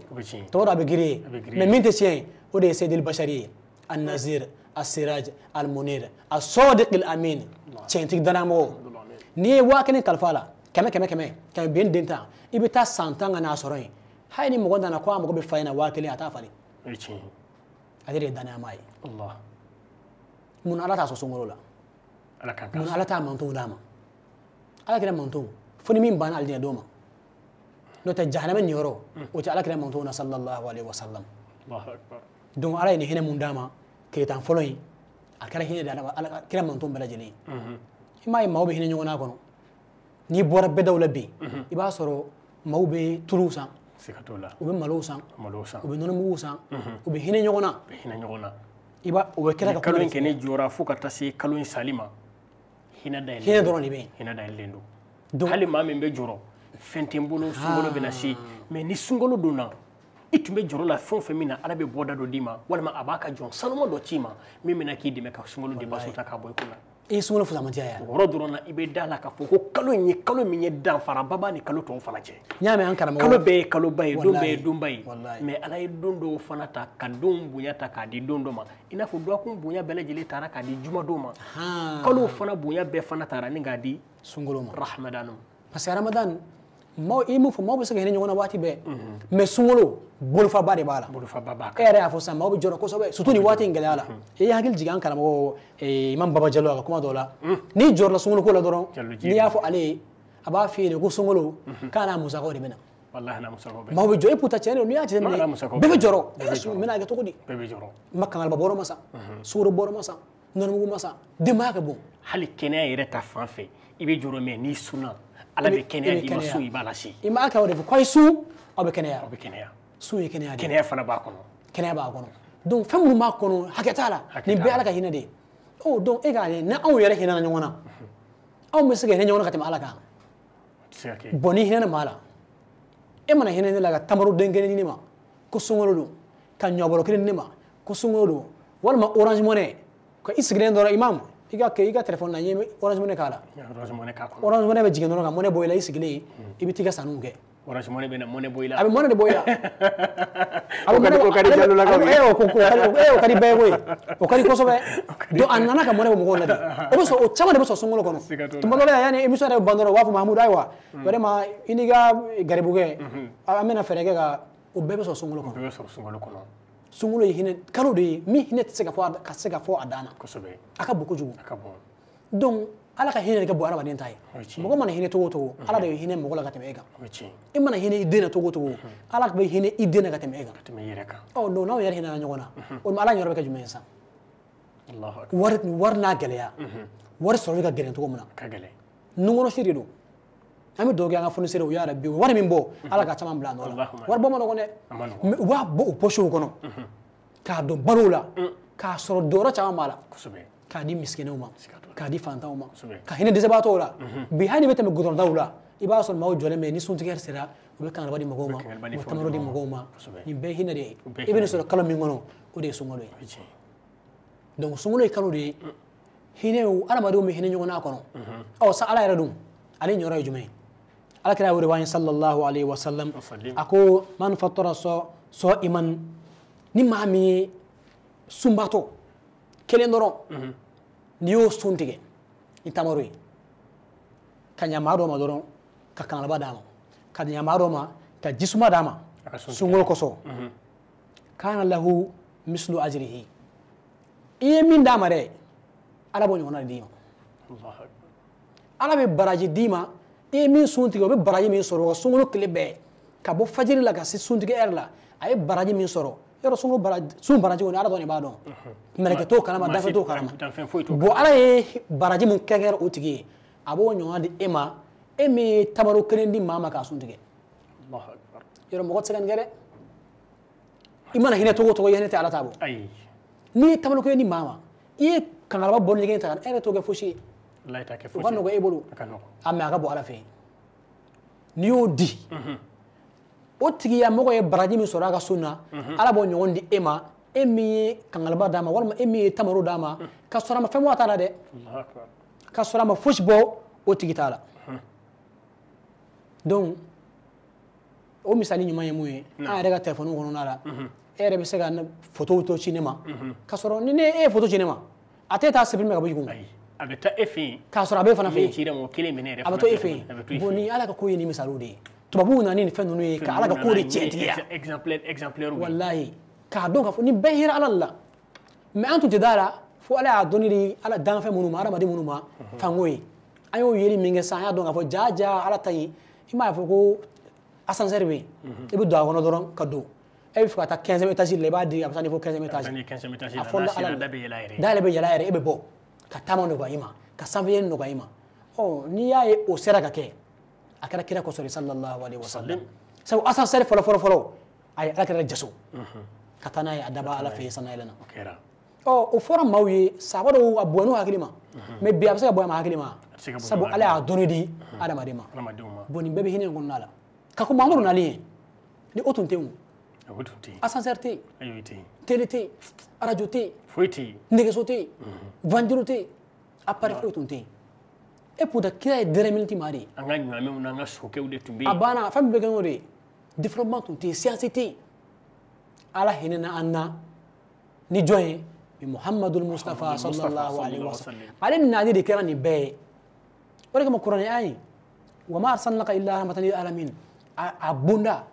tuma dɔw a bɛ griller mais min tɛ tiɲɛ o de ye Seydil Bashari ye An-Nazir As-Siraj Al-Munir As-Sadiq Al-Amin tiɲɛtigi danamɔgɔ. N'i ye 1000 kalifa la 100 100 100 100 ben den tan i bɛ taa san 10 ka n'a sɔrɔ yen hali ni mɔgɔ nana ko a mago bɛ fa in na 1000 a t'a falen. Ale de ye danayama ye. Mun Ala t'a sɔn sunkalo la? Mun Ala t'a mantonw d'a ma? Ala kɛra mantonw fo ni min banna alijinɛ don ma n'o tɛ jahanama niyɔrɔ o tɛ Ala kɛra mantonw na sallallahu alaihi wasallam. Donc Ala ye nin hinɛ mun d'a ma tile 10 fɔlɔ in a kɛra hinɛ de Ala kɛra mantonw bɛɛ lajɛlen ye. I m'a ye maaw bɛ hinɛ ɲɔgɔn na kɔnɔ n'i bɔra bɛɛdaw la bi i b'a sɔrɔ maaw bɛ tuluw san u bɛ malow san u bɛ nɔnɔmuguw san u bɛ hinɛ ɲɔgɔn na. I b'a o bɛ kɛra ka kalo in kɛ ne jɔra fo ka taa se kalo in sali ma hinɛ dayɛlɛlen hinɛ dɔrɔn de bɛ yen. Hinɛ dayɛlɛlen don. Hali maa min bɛ jɔrɔ fɛn tɛ n bolo sunkalo bɛna se mais ni sunkalo donna i tun bɛ jɔrɔ la fɛn o fɛn min na Ala bɛ bɔda dɔ d'i ma walima a b'a ka jɔn sanuma dɔ ci ma min bɛna k'i dɛmɛ ka sunkalo dépense ta k'a bɔ i kun na. I ye sunkalo fusamantiya ye. O yɔrɔ dɔrɔn na i bɛ da la k'a fɔ ko kalo in ye kalo min ye danfaraba b'a ni kalo tɔw fana cɛ. N y'a mɛn an karamɔgɔ. Kalo bɛɛ ye kaloba ye don bɛɛ ye donba ye mais Ala ye don dɔw fana ta ka don bonya ta k'a di don dɔ ma i n'a fɔ dɔgɔkun bonya bɛɛ lajɛlen taara k'a di jumadon ma. Kalo fana bonya bɛɛ fana taara ni k'a di sunkalo ma. Ramadan. Parce que Ramadan maaw i mun fɔ maaw bɛ se ka hinɛ ɲɔgɔn na waati bɛɛ mais sunkalo bolofaba de b'a la. Bolofaba b'a kan. E yɛrɛ y'a fɔ sisan maaw bɛ jɔrɔ kosɛbɛ surtout nin waati in gɛlɛya la. I ye hakili jigin an karamɔgɔ Imam Baba Jalo a ka kuma dɔ la. N'i jɔrɔla sunkalo ko la dɔrɔn n'i y'a fɔ ale ye a b'a f'i ye de ko sunkalo k'a n'a musakaw de bɛ na. Walahi n'a musakaw bɛ. Maaw bɛ jɔ e pourtant tiɲɛ don n'i y'a jateminɛ bɛɛ bɛ jɔrɔ. N bɛna kɛ cogo di? Bɛɛ bɛ jɔrɔ. Ma kangaliba bɔrɔ ma san sukaro bɔrɔ ma san nɔnɔmugu ma san denbaya ka bon. Hali kɛnɛya yɛrɛ ta fan fɛ i bɛ jɔrɔ mais n'i sunna Ala bɛ kɛnɛya d'i ma sun i b'a lase. I m'a kɛ o de fɔ k'a ye sun aw bɛ kɛnɛya. Aw bɛ kɛnɛya. Sun ye kɛnɛya de ye. Kɛnɛya fana b'a kɔnɔ. Kɛnɛya b'a kɔnɔ. Donc fɛn minnu b'a kɔnɔ hakɛ t'a la. Nin bɛɛ Ala ka hinɛ de ye. Ɔ donc e k'a lajɛ ni anw yɛrɛ hinɛna ɲɔgɔn na anw bɛ se ka hinɛ ɲɔgɔn na ka tɛmɛ Ala kan. Bon n'i hinɛna maa la e mana hinɛ ne la ka tamaro den kelen di ne ma ko sunkalo don ka ɲɔbɔrɔ kelen di ne ma ko sunkalo don walima Orange Money ka i sigilen dɔrɔn imam i ka téléphone na n ye Orange Money k'a la. Orange Money k'a kɔnɔ. Orange Money bɛ jigin dɔrɔn ka money bɔ i la i sigilen i bɛ t'i ka sanniw kɛ. Orange Money bɛ na money bɔ i la. A bɛ money de bɔ i la. A bɛ money o ka di Jalolakaw ye. O ka di bɛɛ ye koyi. O ka di kosɛbɛ. Donc a nana ka money bɔ mɔgɔw la de. O bɛ sɔrɔ o caman de bɛ sɔrɔ sunkalo kɔnɔ. Tuma dɔ la yanni émission yɛrɛ bɛ ban dɔrɔn u b'a fɔ Mahamudu ayiwa vraiment i n'i ka garibukɛ an bɛna fɛɛrɛ kɛ ka o bɛɛ bɛ sɔrɔ sunkalo kɔnɔ. O bɛɛ bɛ sɔrɔ sunkalo kɔnɔ. Sunkalo ye hinɛ kalo de ye min hinɛ tɛ se ka fɔ ka se ka fɔ a dan na. Kosɛbɛ. A ka bon kojugu. A ka bon. Donc Ala ka hinɛ de ka bon hadamaden ta ye. Mɔgɔ mana hinɛ cogo o cogo Ala de bɛ hinɛ mɔgɔ la ka tɛmɛ e kan. E mana hinɛ i den na cogo o cogo Ala bɛ hinɛ i den na ka tɛmɛ e kan. Ka tɛmɛ i yɛrɛ kan. Ɔ donc n'anw yɛrɛ hinɛna ɲɔgɔn na o tuma Ala ɲɔyɔrɔ bɛ kɛ jumɛn ye sisan? Wari n'a gɛlɛya. Wari sɔrɔli ka gɛlɛn cogo min na. Ka gɛlɛn. Nunkɔnɔsi de don. An bɛ dugawu kɛ an ka fournisseurs ye yarabi wari min bɔ Ala ka caman bila a nɔ la. Wari bɔ ma nɔgɔn dɛ. Mais u b'a bɔ u poches kɔnɔ k'a don balow la k'a sɔrɔ dɔyɔrɔ caman b'a la. K'a di misikinɛw ma k'a di fantanw ma ka hinɛ dɛsɛbaatɔw la bi hali n'i bɛ tɛmɛ goudron la i b'a sɔrɔ maaw jɔlen bɛ ni suntigɛ sera u bɛ kangariba di mɔgɔw ma u bɛ tamaro di mɔgɔw ma nin bɛɛ hinɛ de ye i bɛ nin sɔrɔ kalo min kɔnɔ o de ye sunkalo ye. Donc sunkalo ye kalo de ye hinɛ hadamadenw bɛ hinɛ ɲɔgɔn na kɔnɔ. Ɔ sa Ala yɛrɛ dun ale ɲɔyɔrɔ ye jumɛn ye? Ala kira y'o de fɔ an ye sallallahu alaihi wa sallam a ko man fatara sɔ iman ni maa min ye sunbaatɔ kelen dɔrɔn n'i y'o sun tigɛ ni tamaro ye ka ɲa maa dɔ ma dɔrɔn ka kangaliba d'a ma ka ɲa maa dɔ ma ka jisuma d'a ma sunkalo kosɔn kana lahu mislu ajrihi i ye min d'a ma dɛ Ala b'o ɲɔgɔnna de d'i ma. Ala bɛ baraji d'i ma i ye min sun tigɛ o bɛ baraji min sɔrɔ o ka sunkalo tile bɛɛ ka bɔ fajiri la ka se suntigɛ ɛri la a ye baraji min sɔrɔ yɔrɔ sun baraji kɔni Ala dɔrɔn de b'a dɔn mɛlɛkɛ t'o kalama danfɛn t'o kalama bon Ala ye baraji min kɛ o tigi ye a b'o ɲɔgɔn di e ma e min ye tamaro kelen di maa ma k'a sun tigɛ yɔrɔ mɔgɔ tɛ se ka nin kɛ dɛ. I mana hinɛ cogo o cogo, i hinɛ tɛ Ala ta bɔ. Ayi. N'i ye taabolo kɛ ni maa ma, i ye kangaraba bɔ ɲɛgɛn ta, e yɛrɛ t'o kɛ fosi ye. Wallahi t'a kɛ O fosi. ka nɔgɔ e bolo. A ka nɔgɔ. A mɛ a ka bɔ Ala fɛ yen. N'i y'o di, o tigilamɔgɔ ye baraji min sɔrɔ a ka sun na, Ala b'o ɲɔgɔn di e ma, e min ye kangalaba d'a ma, walima e min ye tamaro d'a ma, ka sɔrɔ a ma fɛn bɔ a ta la dɛ. Allahu akbar. Ka sɔrɔ a ma fosi bɔ o tigi t'a la. Donc o misali ɲuman ye mun ye? An yɛrɛ ka telefɔni kɔnɔna la, e yɛrɛ bɛ se ka photo to ci ne ma, ka sɔrɔ ni ne e ye photo ci ne ma, a tɛ taa supprimer ka bɔ i kun. Ayi. A bɛ taa e fɛ yen. K'a sɔrɔ a b'e fana fɛ Min yen. cira mɔgɔ kelen minɛ yɛrɛ A bɛ fana to e fɛ fɛ yen. A bɛ to yen. e Bon, fɛ yen. ni Ala ka ko ye, ni misaliw de ye. Tubabuw nana ni nin fɛn ninnu ye ka Ala ka ko de tiɲɛtigiya. Exemplaire, exemplaire. Walahi, k'a dɔn k'a fɔ nin bɛɛ hɛrɛ Ala la. Mais an tun tɛ da la fo Ala y'a dɔnni di Ala danfɛn minnu ma, adamaden minnu ma, fango ye. An y'o yeli min kɛ sisan, an y'a dɔn k'a fɔ jaa jaa Ala ta ɲi. I m'a ye fɔ ko ascenseur bɛ yen, i bɛ don a kɔnɔ dɔrɔn ka don. E bɛ fɛ ka taa 15e étage la, i b'a di, a bɛ taa n'i fo 15e étage. Ni 15e étage A la, fɔra n'a Ala sera la. da bɛ yɛlɛ a yɛrɛ ye. Da yɛrɛ bɛ yɛlɛ a yɛrɛ, e bɛ bɔ ka taama nɔgɔya i ma, ka sanfɛ yɛlɛ nɔgɔya i ma. Ɔ, n'i y'a ye o sera ka kɛ, a kɛra kira kosɔn de, sallallahu alaihi wasallam. Sabu ascenseur fɔlɔ fɔlɔ fɔlɔ, a ye Ala kira jaso ka taa n'a ye a daba Ala fɛ yen sanayɛlɛ na. O kɛra. Ɔ, o fɔra maaw ye, sahaba dɔw a bonyana u hakili ma, mais bi a bɛ se ka bonya ma hakili ma, A tɛ se ka bonya sabu ma Ala y'a dɔnni di adamaden ma. Adamadenw ma. Bon, nin bɛɛ bɛ hinɛ in kɔnɔna la. Ka ko Mamadu nalen ye, ni o tun tɛ yen, O tun tɛ yen. ascenseur tɛ yen, Ayi, o tɛ yen. télé tɛ yen, radio tɛ yen, Foyi tɛ yen. nɛgɛso tɛ yen, ventilo tɛ yen, appareil foyi tun tɛ yen. E pourtant kira ye dernière minute maa de ye. An ka ɲaamɛw n'an ka sokɛw de tun bɛ A yen. banna, fɛn min bɛ kɛ n'o de ye. Développement tun tɛ yen, science tɛ yen. Ala hinɛna an na ni jɔn ye? Bi Muhammadul Mustafa sallallahu alaihi wasallam. Ale nali de kɛra nin bɛɛ ye. O de kama kuranɛ aya in, wa ma arsalnaka illa rahmatan lil alamin, a bonda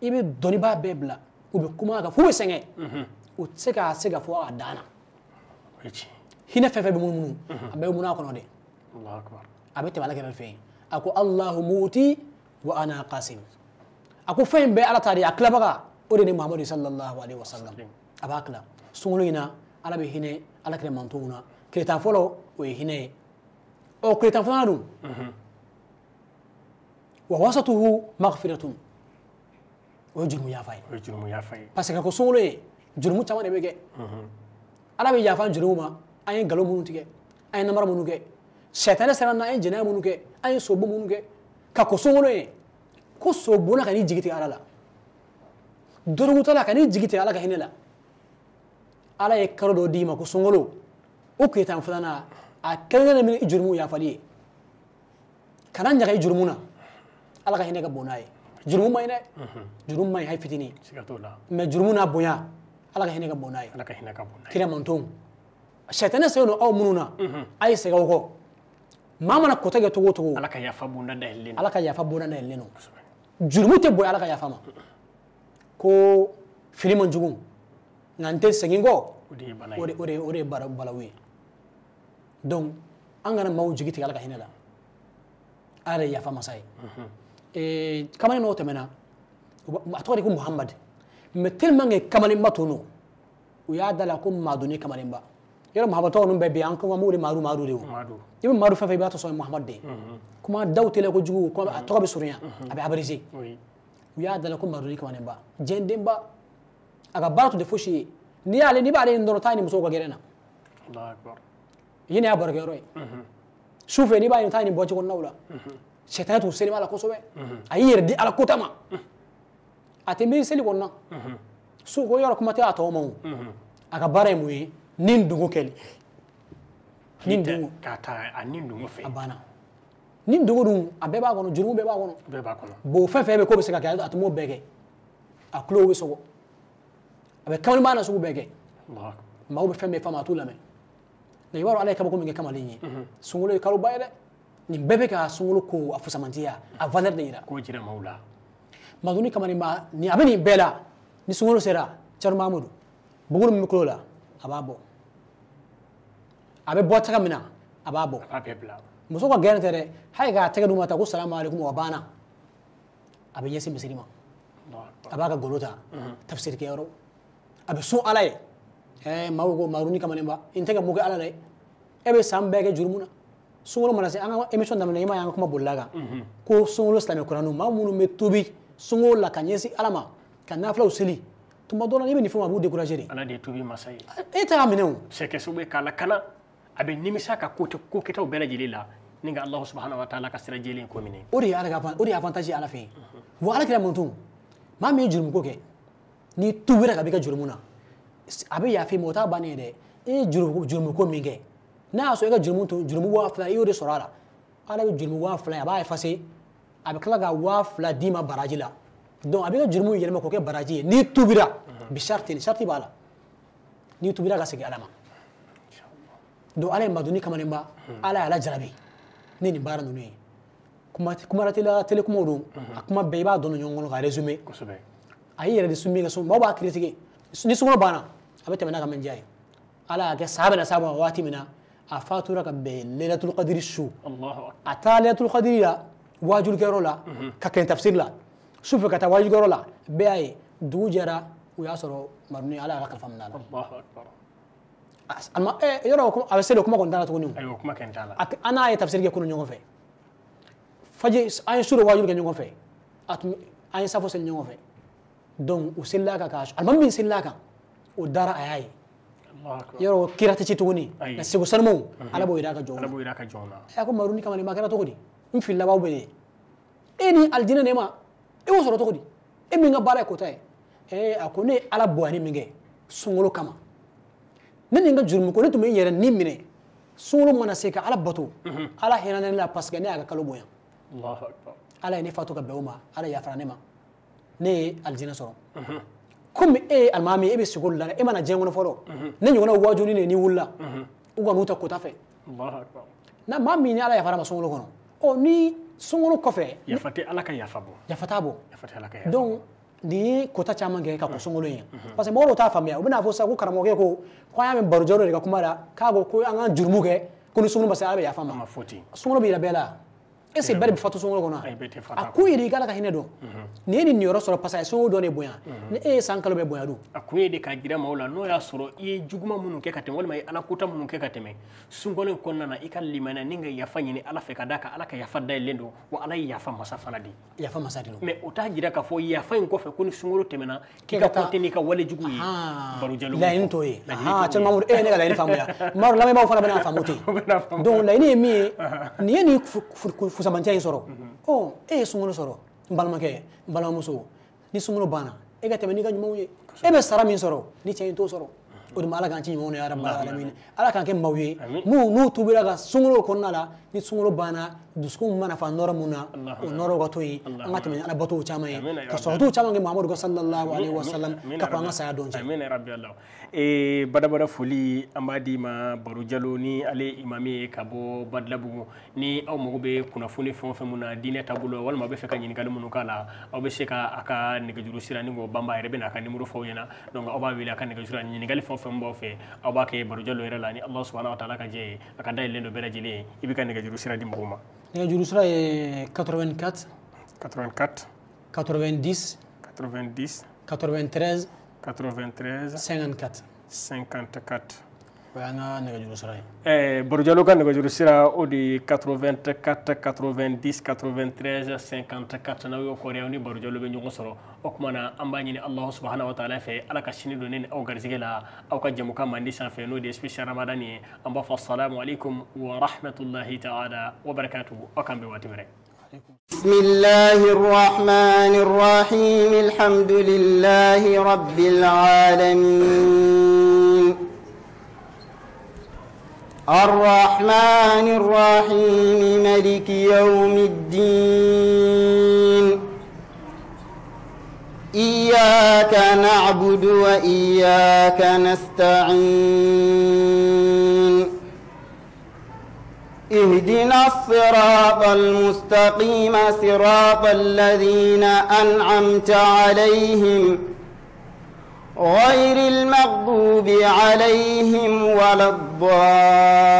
i bɛ dɔnnibaa bɛɛ bila, u bɛ kuma a kan f'u bɛ sɛgɛn, u tɛ se k'a se ka fɔ a dan na. O ye tiɲɛ. Hinɛ fɛn fɛn bɛ munumunu, a bɛɛ bɛ munumunu a kɔnɔ de. Allahu akbar. A bɛ tɛmɛ Ala kɛrɛ fɛ yen. A ko Allahu muti wa ana qasim. A ko fɛn in bɛɛ Ala ta de ye, a tilabaga o de ni Muhamadu sallallahu alaihi wasallam. A b'a tila sunkalo in na, Ala bɛ hinɛ Ala kɛrɛ mantonw na. Tile 10 fɔlɔ, o ye hinɛ ye. Ɔ, tile 10 filanan dun, wa wasatuhu maghfiratun, o ye jurumu yafa ye. O ye jurumu yafa ye. Parce que ko sunkalo ye, jurumu caman de bɛ kɛ. Ala bɛ yafa jurumu ma. An ye nkalon minnu tigɛ, an ye namara minnu kɛ, sɛtanɛ sera an na, an ye jɛnɛya minnu kɛ, an ye sobon minnu kɛ, ka ko sunkalo ye, ko sobonna ka n'i jigi tigɛ Ala la, dorogutala ka n'i jigi tigɛ Ala ka hinɛ la. Ala ye kalo dɔ d'i ma ko sunkalo, o tile 10 filanan, a kɛrɛnkɛrɛnnen bɛ ni jurumu yafali ye. Kana ɲaga i jurumu na, Ala ka hinɛ ka bon n'a ye. Jurumu man ɲi dɛ, jurumu man ɲi hali fitinin. Siga t'o la. Mais jurumu n'a bonya, Ala ka hinɛ ka bon n'a ye. Ala ka hinɛ ka bon n'a ye. Kira mantonw, sɛtanɛ sɛgɛn don aw minnu na, a ye segin aw kɔ. Maa mana kɔtɛ kɛ cogo o cogo, Ala ka yafa bonda dayɛlɛlen don. Ala ka yafa bonda dayɛlɛlen don. Jurumu tɛ bonya Ala ka yafa ma. Ko fili man jugu, nka n tɛ segin kɔ. O de ye bana ye. O de ye balawu ye. Donc an kana maaw jigi tigɛ Ala ka hinɛ la. Ala de ye yafa masa ye. Kamalen dɔw tɛmɛna, a tɔgɔ de ko Muhamad. Mais tellement que kamalenba tun don, u y'a da la ko Madoni kamalenba. Yɔrɔ Muhamad tɔgɔ ninnu bɛɛ bɛ yen, an ko an b'o de Madu Madu de o. Madu. I bɛ Madu fɛn fɛn, i b'a tɔ sɔrɔ Muhamad de ye. Kuma daw teliya kojugu, ko a tɔgɔ bɛ surunya, a bɛ abrégé. U y'a da la ko Madoni kamalenba, diɲɛdenba. A ka baara tun tɛ fosi ye. N'i y'ale, n'i b'ale dɔrɔn, taa ni musow ka gɛrɛn na. Allahu akbar. Yen de y'a barokɛyɔrɔ ye. Su fɛ n'i b'a ye, taa ni bɔci kɔnɔnaw la. Sɛtanɛ tun selen b'a la kosɛbɛ. A y'i yɛrɛ di Ala kota ma. A tɛ miiri seli kɔnɔna. Su ko yɔrɔ kuma tɛ a tɔw ma o. A ka baara ye mun ye? Ni dungo kɛli. Ni dungo. K'a ta a ni dungo fɛ. A banna. Ni dungo dun, a bɛɛ b'a kɔnɔ, jurumu bɛɛ b'a kɔnɔ. Bɛɛ b'a kɔnɔ. Bon, fɛn fɛn bɛ ko bɛ se ka kɛ, a tun b'o bɛɛ kɛ. A tulo bɛ sɔgɔ. A bɛ kamalenba na sugu bɛɛ kɛ. Allahu akbar. Maaw bɛ fɛn bɛɛ faamu, a t'u lamɛn. Nka i b'a dɔn Ala ye kabako min kɛ kamalen ye. Sunkalo ye kaloba ye dɛ. Nin bɛɛ bɛ ka sunkalo ko a fusamantiya, a valeur de yira. K'o jira maaw la. Madoni kamalenba ni a bɛ nin bɛɛ la, ni sunkalo sera, Thierno Mahamudu, buguri min bɛ kulo la, a b'a bɔ. A bɛ bɔ tɛgɛ min na, a b'a bɔ. A b'a bɛɛ bila. Muso ka gɛrɛ tɛ dɛ, hali k'a tɛgɛ d'u ma ta ko salamu aleykum, o banna. A bɛ ɲɛsin misiri ma. A b'a ka golo ta, tafsiri kɛyɔrɔ. A bɛ sun Ala ye. Maaw ko Madoni kamalenba, n tɛ ka mun kɛ Ala la ye. E bɛ san bɛɛ kɛ jurumu na. Sunkalo mana se, an ka émission daminɛ, i m'a ye an ka kuma bolila kan. Ko sunkalo silamɛ kuraniw, maa minnu bɛ tubi sunkalo la ka ɲɛsin Ala ma, ka nafilaw seli, Tuma dɔ la n'i bɛ nin fɛn a b'u décourager de. Ala de ye tuubi masa ye. E t'a minɛ o. Se kɛ sababu ye k'a lakana a bɛ nimisa ka ko kɛtaw bɛɛ lajɛlen la ni ka Alahu subahana wa taala ka sira jɛlen ko minɛ. O de ye Ala ka o de ye avantage ye Ala fɛ yen. Wa Ala kira mun maa min ye jurumu ko kɛ n'i tuubira ka b'i ka jurumu na a bɛ yafa i ma o t'a bannen ye dɛ. E ye jurumu ko min kɛ n'a y'a sɔrɔ e ka jurumu to jurumu 2000 i y'o de sɔrɔ a la Ala bɛ jurumu 2000 a b'a effacer a bɛ tila ka 2000 d'i ma baraji la. Donc a b'i ka jurumu yɛlɛma k'o kɛ baraji ye n'i tuubira bi sariti ni sariti b'a la n'i tuubira ka segin Ala ma. Donc Ala ye madoni kamalenba Ala y'a lajarabi ni nin baara ninnu ye. Kuma la télé kumaw don a kuma bɛɛ i b'a dɔn ɲɔgɔn kɔnɔ ka résumé. A y'i yɛrɛ de sun min kɛ sun maaw b'a critiquer ni sunkalo banna a bɛ tɛmɛ n'a ka mɛndiya ye. Ala y'a kɛ saya bɛna s'a ma waati min na a fatura ka bɛn Laylatul Qadri su. A taara Laylatul Qadri la waajulikɛyɔrɔ la ka kɛ tafsir la sufɛ ka taa waajulikɛyɔrɔ la bɛɛ y'a ye dugu jɛra u y'a sɔrɔ maruni Ala y'a ka kalifa minɛ a la. Yɔrɔ a bɛ se de kuma kɔni t'a la tuguni. An n'a ye tafsir kɛ kunun ɲɔgɔn fɛ. Faji an ye su dɔ waajuli kɛ ɲɔgɔn fɛ a tun an ye safo seli ɲɔgɔn fɛ. Donc u selila kan ka alimami min selila kan o dara a y'a ye. Yɔrɔ kira tɛ ci tuguni nka segu sanumaw Ala b'o yira a ka jɔnw na. Ala b'o yira a ka jɔnw na. A ko maruni kamalen ma kɛra cogo di n filila b'aw bɛɛ ye e ni alijinɛ ne ma e y'o sɔrɔ cogo di e min ka baara ye kota ye a ko ne ye Ala bonyani min kɛ sunkalo kama ne ni n ka jurumu ko ne tun bɛ n yɛrɛ ni minɛ sunkalo mana se ka Ala bato Ala hinɛ ne la parce que ne y'a ka kalo bonya. Ala ye ne fatu ka bɛn o ma Ala yafara ne ma ne ye alijinɛ sɔrɔ. Komi e ye alimami e bɛ sigi olu la e mana diɲɛ kɔnɔ fɔlɔ ne ɲɔgɔnna waajuli de n'i wulila u ka n'u ta kota fɛ. Na maa min ni Ala yafara ma sunkalo kɔnɔ ɔ ni sunkalo kɔfɛ. Yafa tɛ Ala ka yafa bɔ. Yafa t'a bɔ. Yafa tɛ Ala ka yafa. Donc nin ye kota caman kɛ ka kɔn sunkalo in parce que mɔgɔ dɔw t'a faamuya u bɛna fɔ sisan ko karamɔgɔkɛ ko an y'a mɛn Baro Jalo de ka kuma la k'a ko ko an ka jurumu kɛ ko ni sunkalo ma se Ala bɛ yafa ma. Sunkalo bɛ yira bɛɛ la. Est-ce que bɛɛ de bɛ fatu sunkalo kɔnɔ? A kun ye de i ka Ala ka hinɛ dɔn. Nin ye nin niyɔrɔ sɔrɔ parce que a ye sunkalo dɔn de bonya. Ni e ye san kalo bɛɛ bonya dun. A kun ye de k'a jira maaw la n'o y'a sɔrɔ i ye juguman minnu kɛ ka tɛmɛ walima i ye Ala kota minnu kɛ ka tɛmɛ sunkalo in kɔnɔna na i ka limaniya ni ka yafa ɲini Ala fɛ ka d'a kan Ala ka yafa dayɛlɛlen don wa Ala ye yafa masa fana de ye. Yafa masa de don. Mais o t'a jira k'a fɔ yafa in kɔfɛ ko ni sunkalo tɛmɛna k'i ka continuer n'i ka wale jugu ye. Baro Jalo. Laɲini t'o ye. Cɛ Mamudu e ye ne ka laɲini faamuya. Maro lamɛnbaaw fana bɛna faamu ten. Donc laɲini ye min ye nin ye nin fusamancɛ in sɔrɔ ɔ e ye sunkalo sɔrɔ n balimakɛ n balimamuso ni sunkalo banna e ka tɛmɛ n'i ka ɲumanw ye e bɛ sara min sɔrɔ ni cɛ in t'o sɔrɔ o de ma Ala k'an ci ɲumanw na ya rabbal alamin Ala k'an kɛ maaw ye minnu n'u tuubira ka sunkalo kɔnɔna la ni sunkalo banna dusukun mana fa nɔrɔ mun na o nɔrɔ ka to yen an ka tɛmɛ ni Ala batow caman ye ka sɔrɔtuw caman kɛ Muhamadu sallallahu alaihi wasallam ka kɔn an ka saya don cɛ. Amina rabbi Allah. Badabada foli an b'a d'i ma Baro Jalo ni ale imami ye ka bɔ Badalabugu ni aw mago bɛ kunnafoni fɛn o fɛn mun na diinɛ taabolo walima aw bɛ fɛ ka ɲininkali minnu k'a la aw bɛ se ka a ka nɛgɛjuru sira ni k'o banba a yɛrɛ bɛ n'a ka numéro fɔ aw ɲɛna donc aw b'a wele a ka nɛgɛjuru sira ɲininkali fɛn o fɛn b'aw fɛ aw b'a kɛ Baro Jalo yɛrɛ la ni Allah subahana wa taala ka jɛ ye a ka dayɛlɛlen don bɛɛ lajɛlen ye i bɛ ka nɛgɛjuru sira di mɔgɔw ma. Nɛgɛjuru sira ye 84 84 90 90 93 93 54 54. O y'an ka nɛgɛjuru sira ye. Baro Jalo ka nɛgɛjuru sira o de ye 84 90 93 54 n'aw y'o kɔrɔ aw ni Baro Jalo bɛ ɲɔgɔn sɔrɔ o tuma na an b'a ɲini Alahu subahana wa taala fɛ Ala ka sini don ne ni aw garisɛgɛ la aw ka jɛmukan mandi sanfɛ n'o de ye spécial Ramadan ye an b'a fɔ salamu aleykum wa rahmatulahi ta'ala wa barakatuhu aw k'an bɛn waati wɛrɛ. بسم الله الرحمن الرحيم الحمد لله رب العالمين الرحمن الرحيم ملك يوم الدين إياك نعبد وإياك نستعين اهدنا الصراط المستقيم صراط الذين أنعمت عليهم غير المغضوب عليهم ولا الضالين.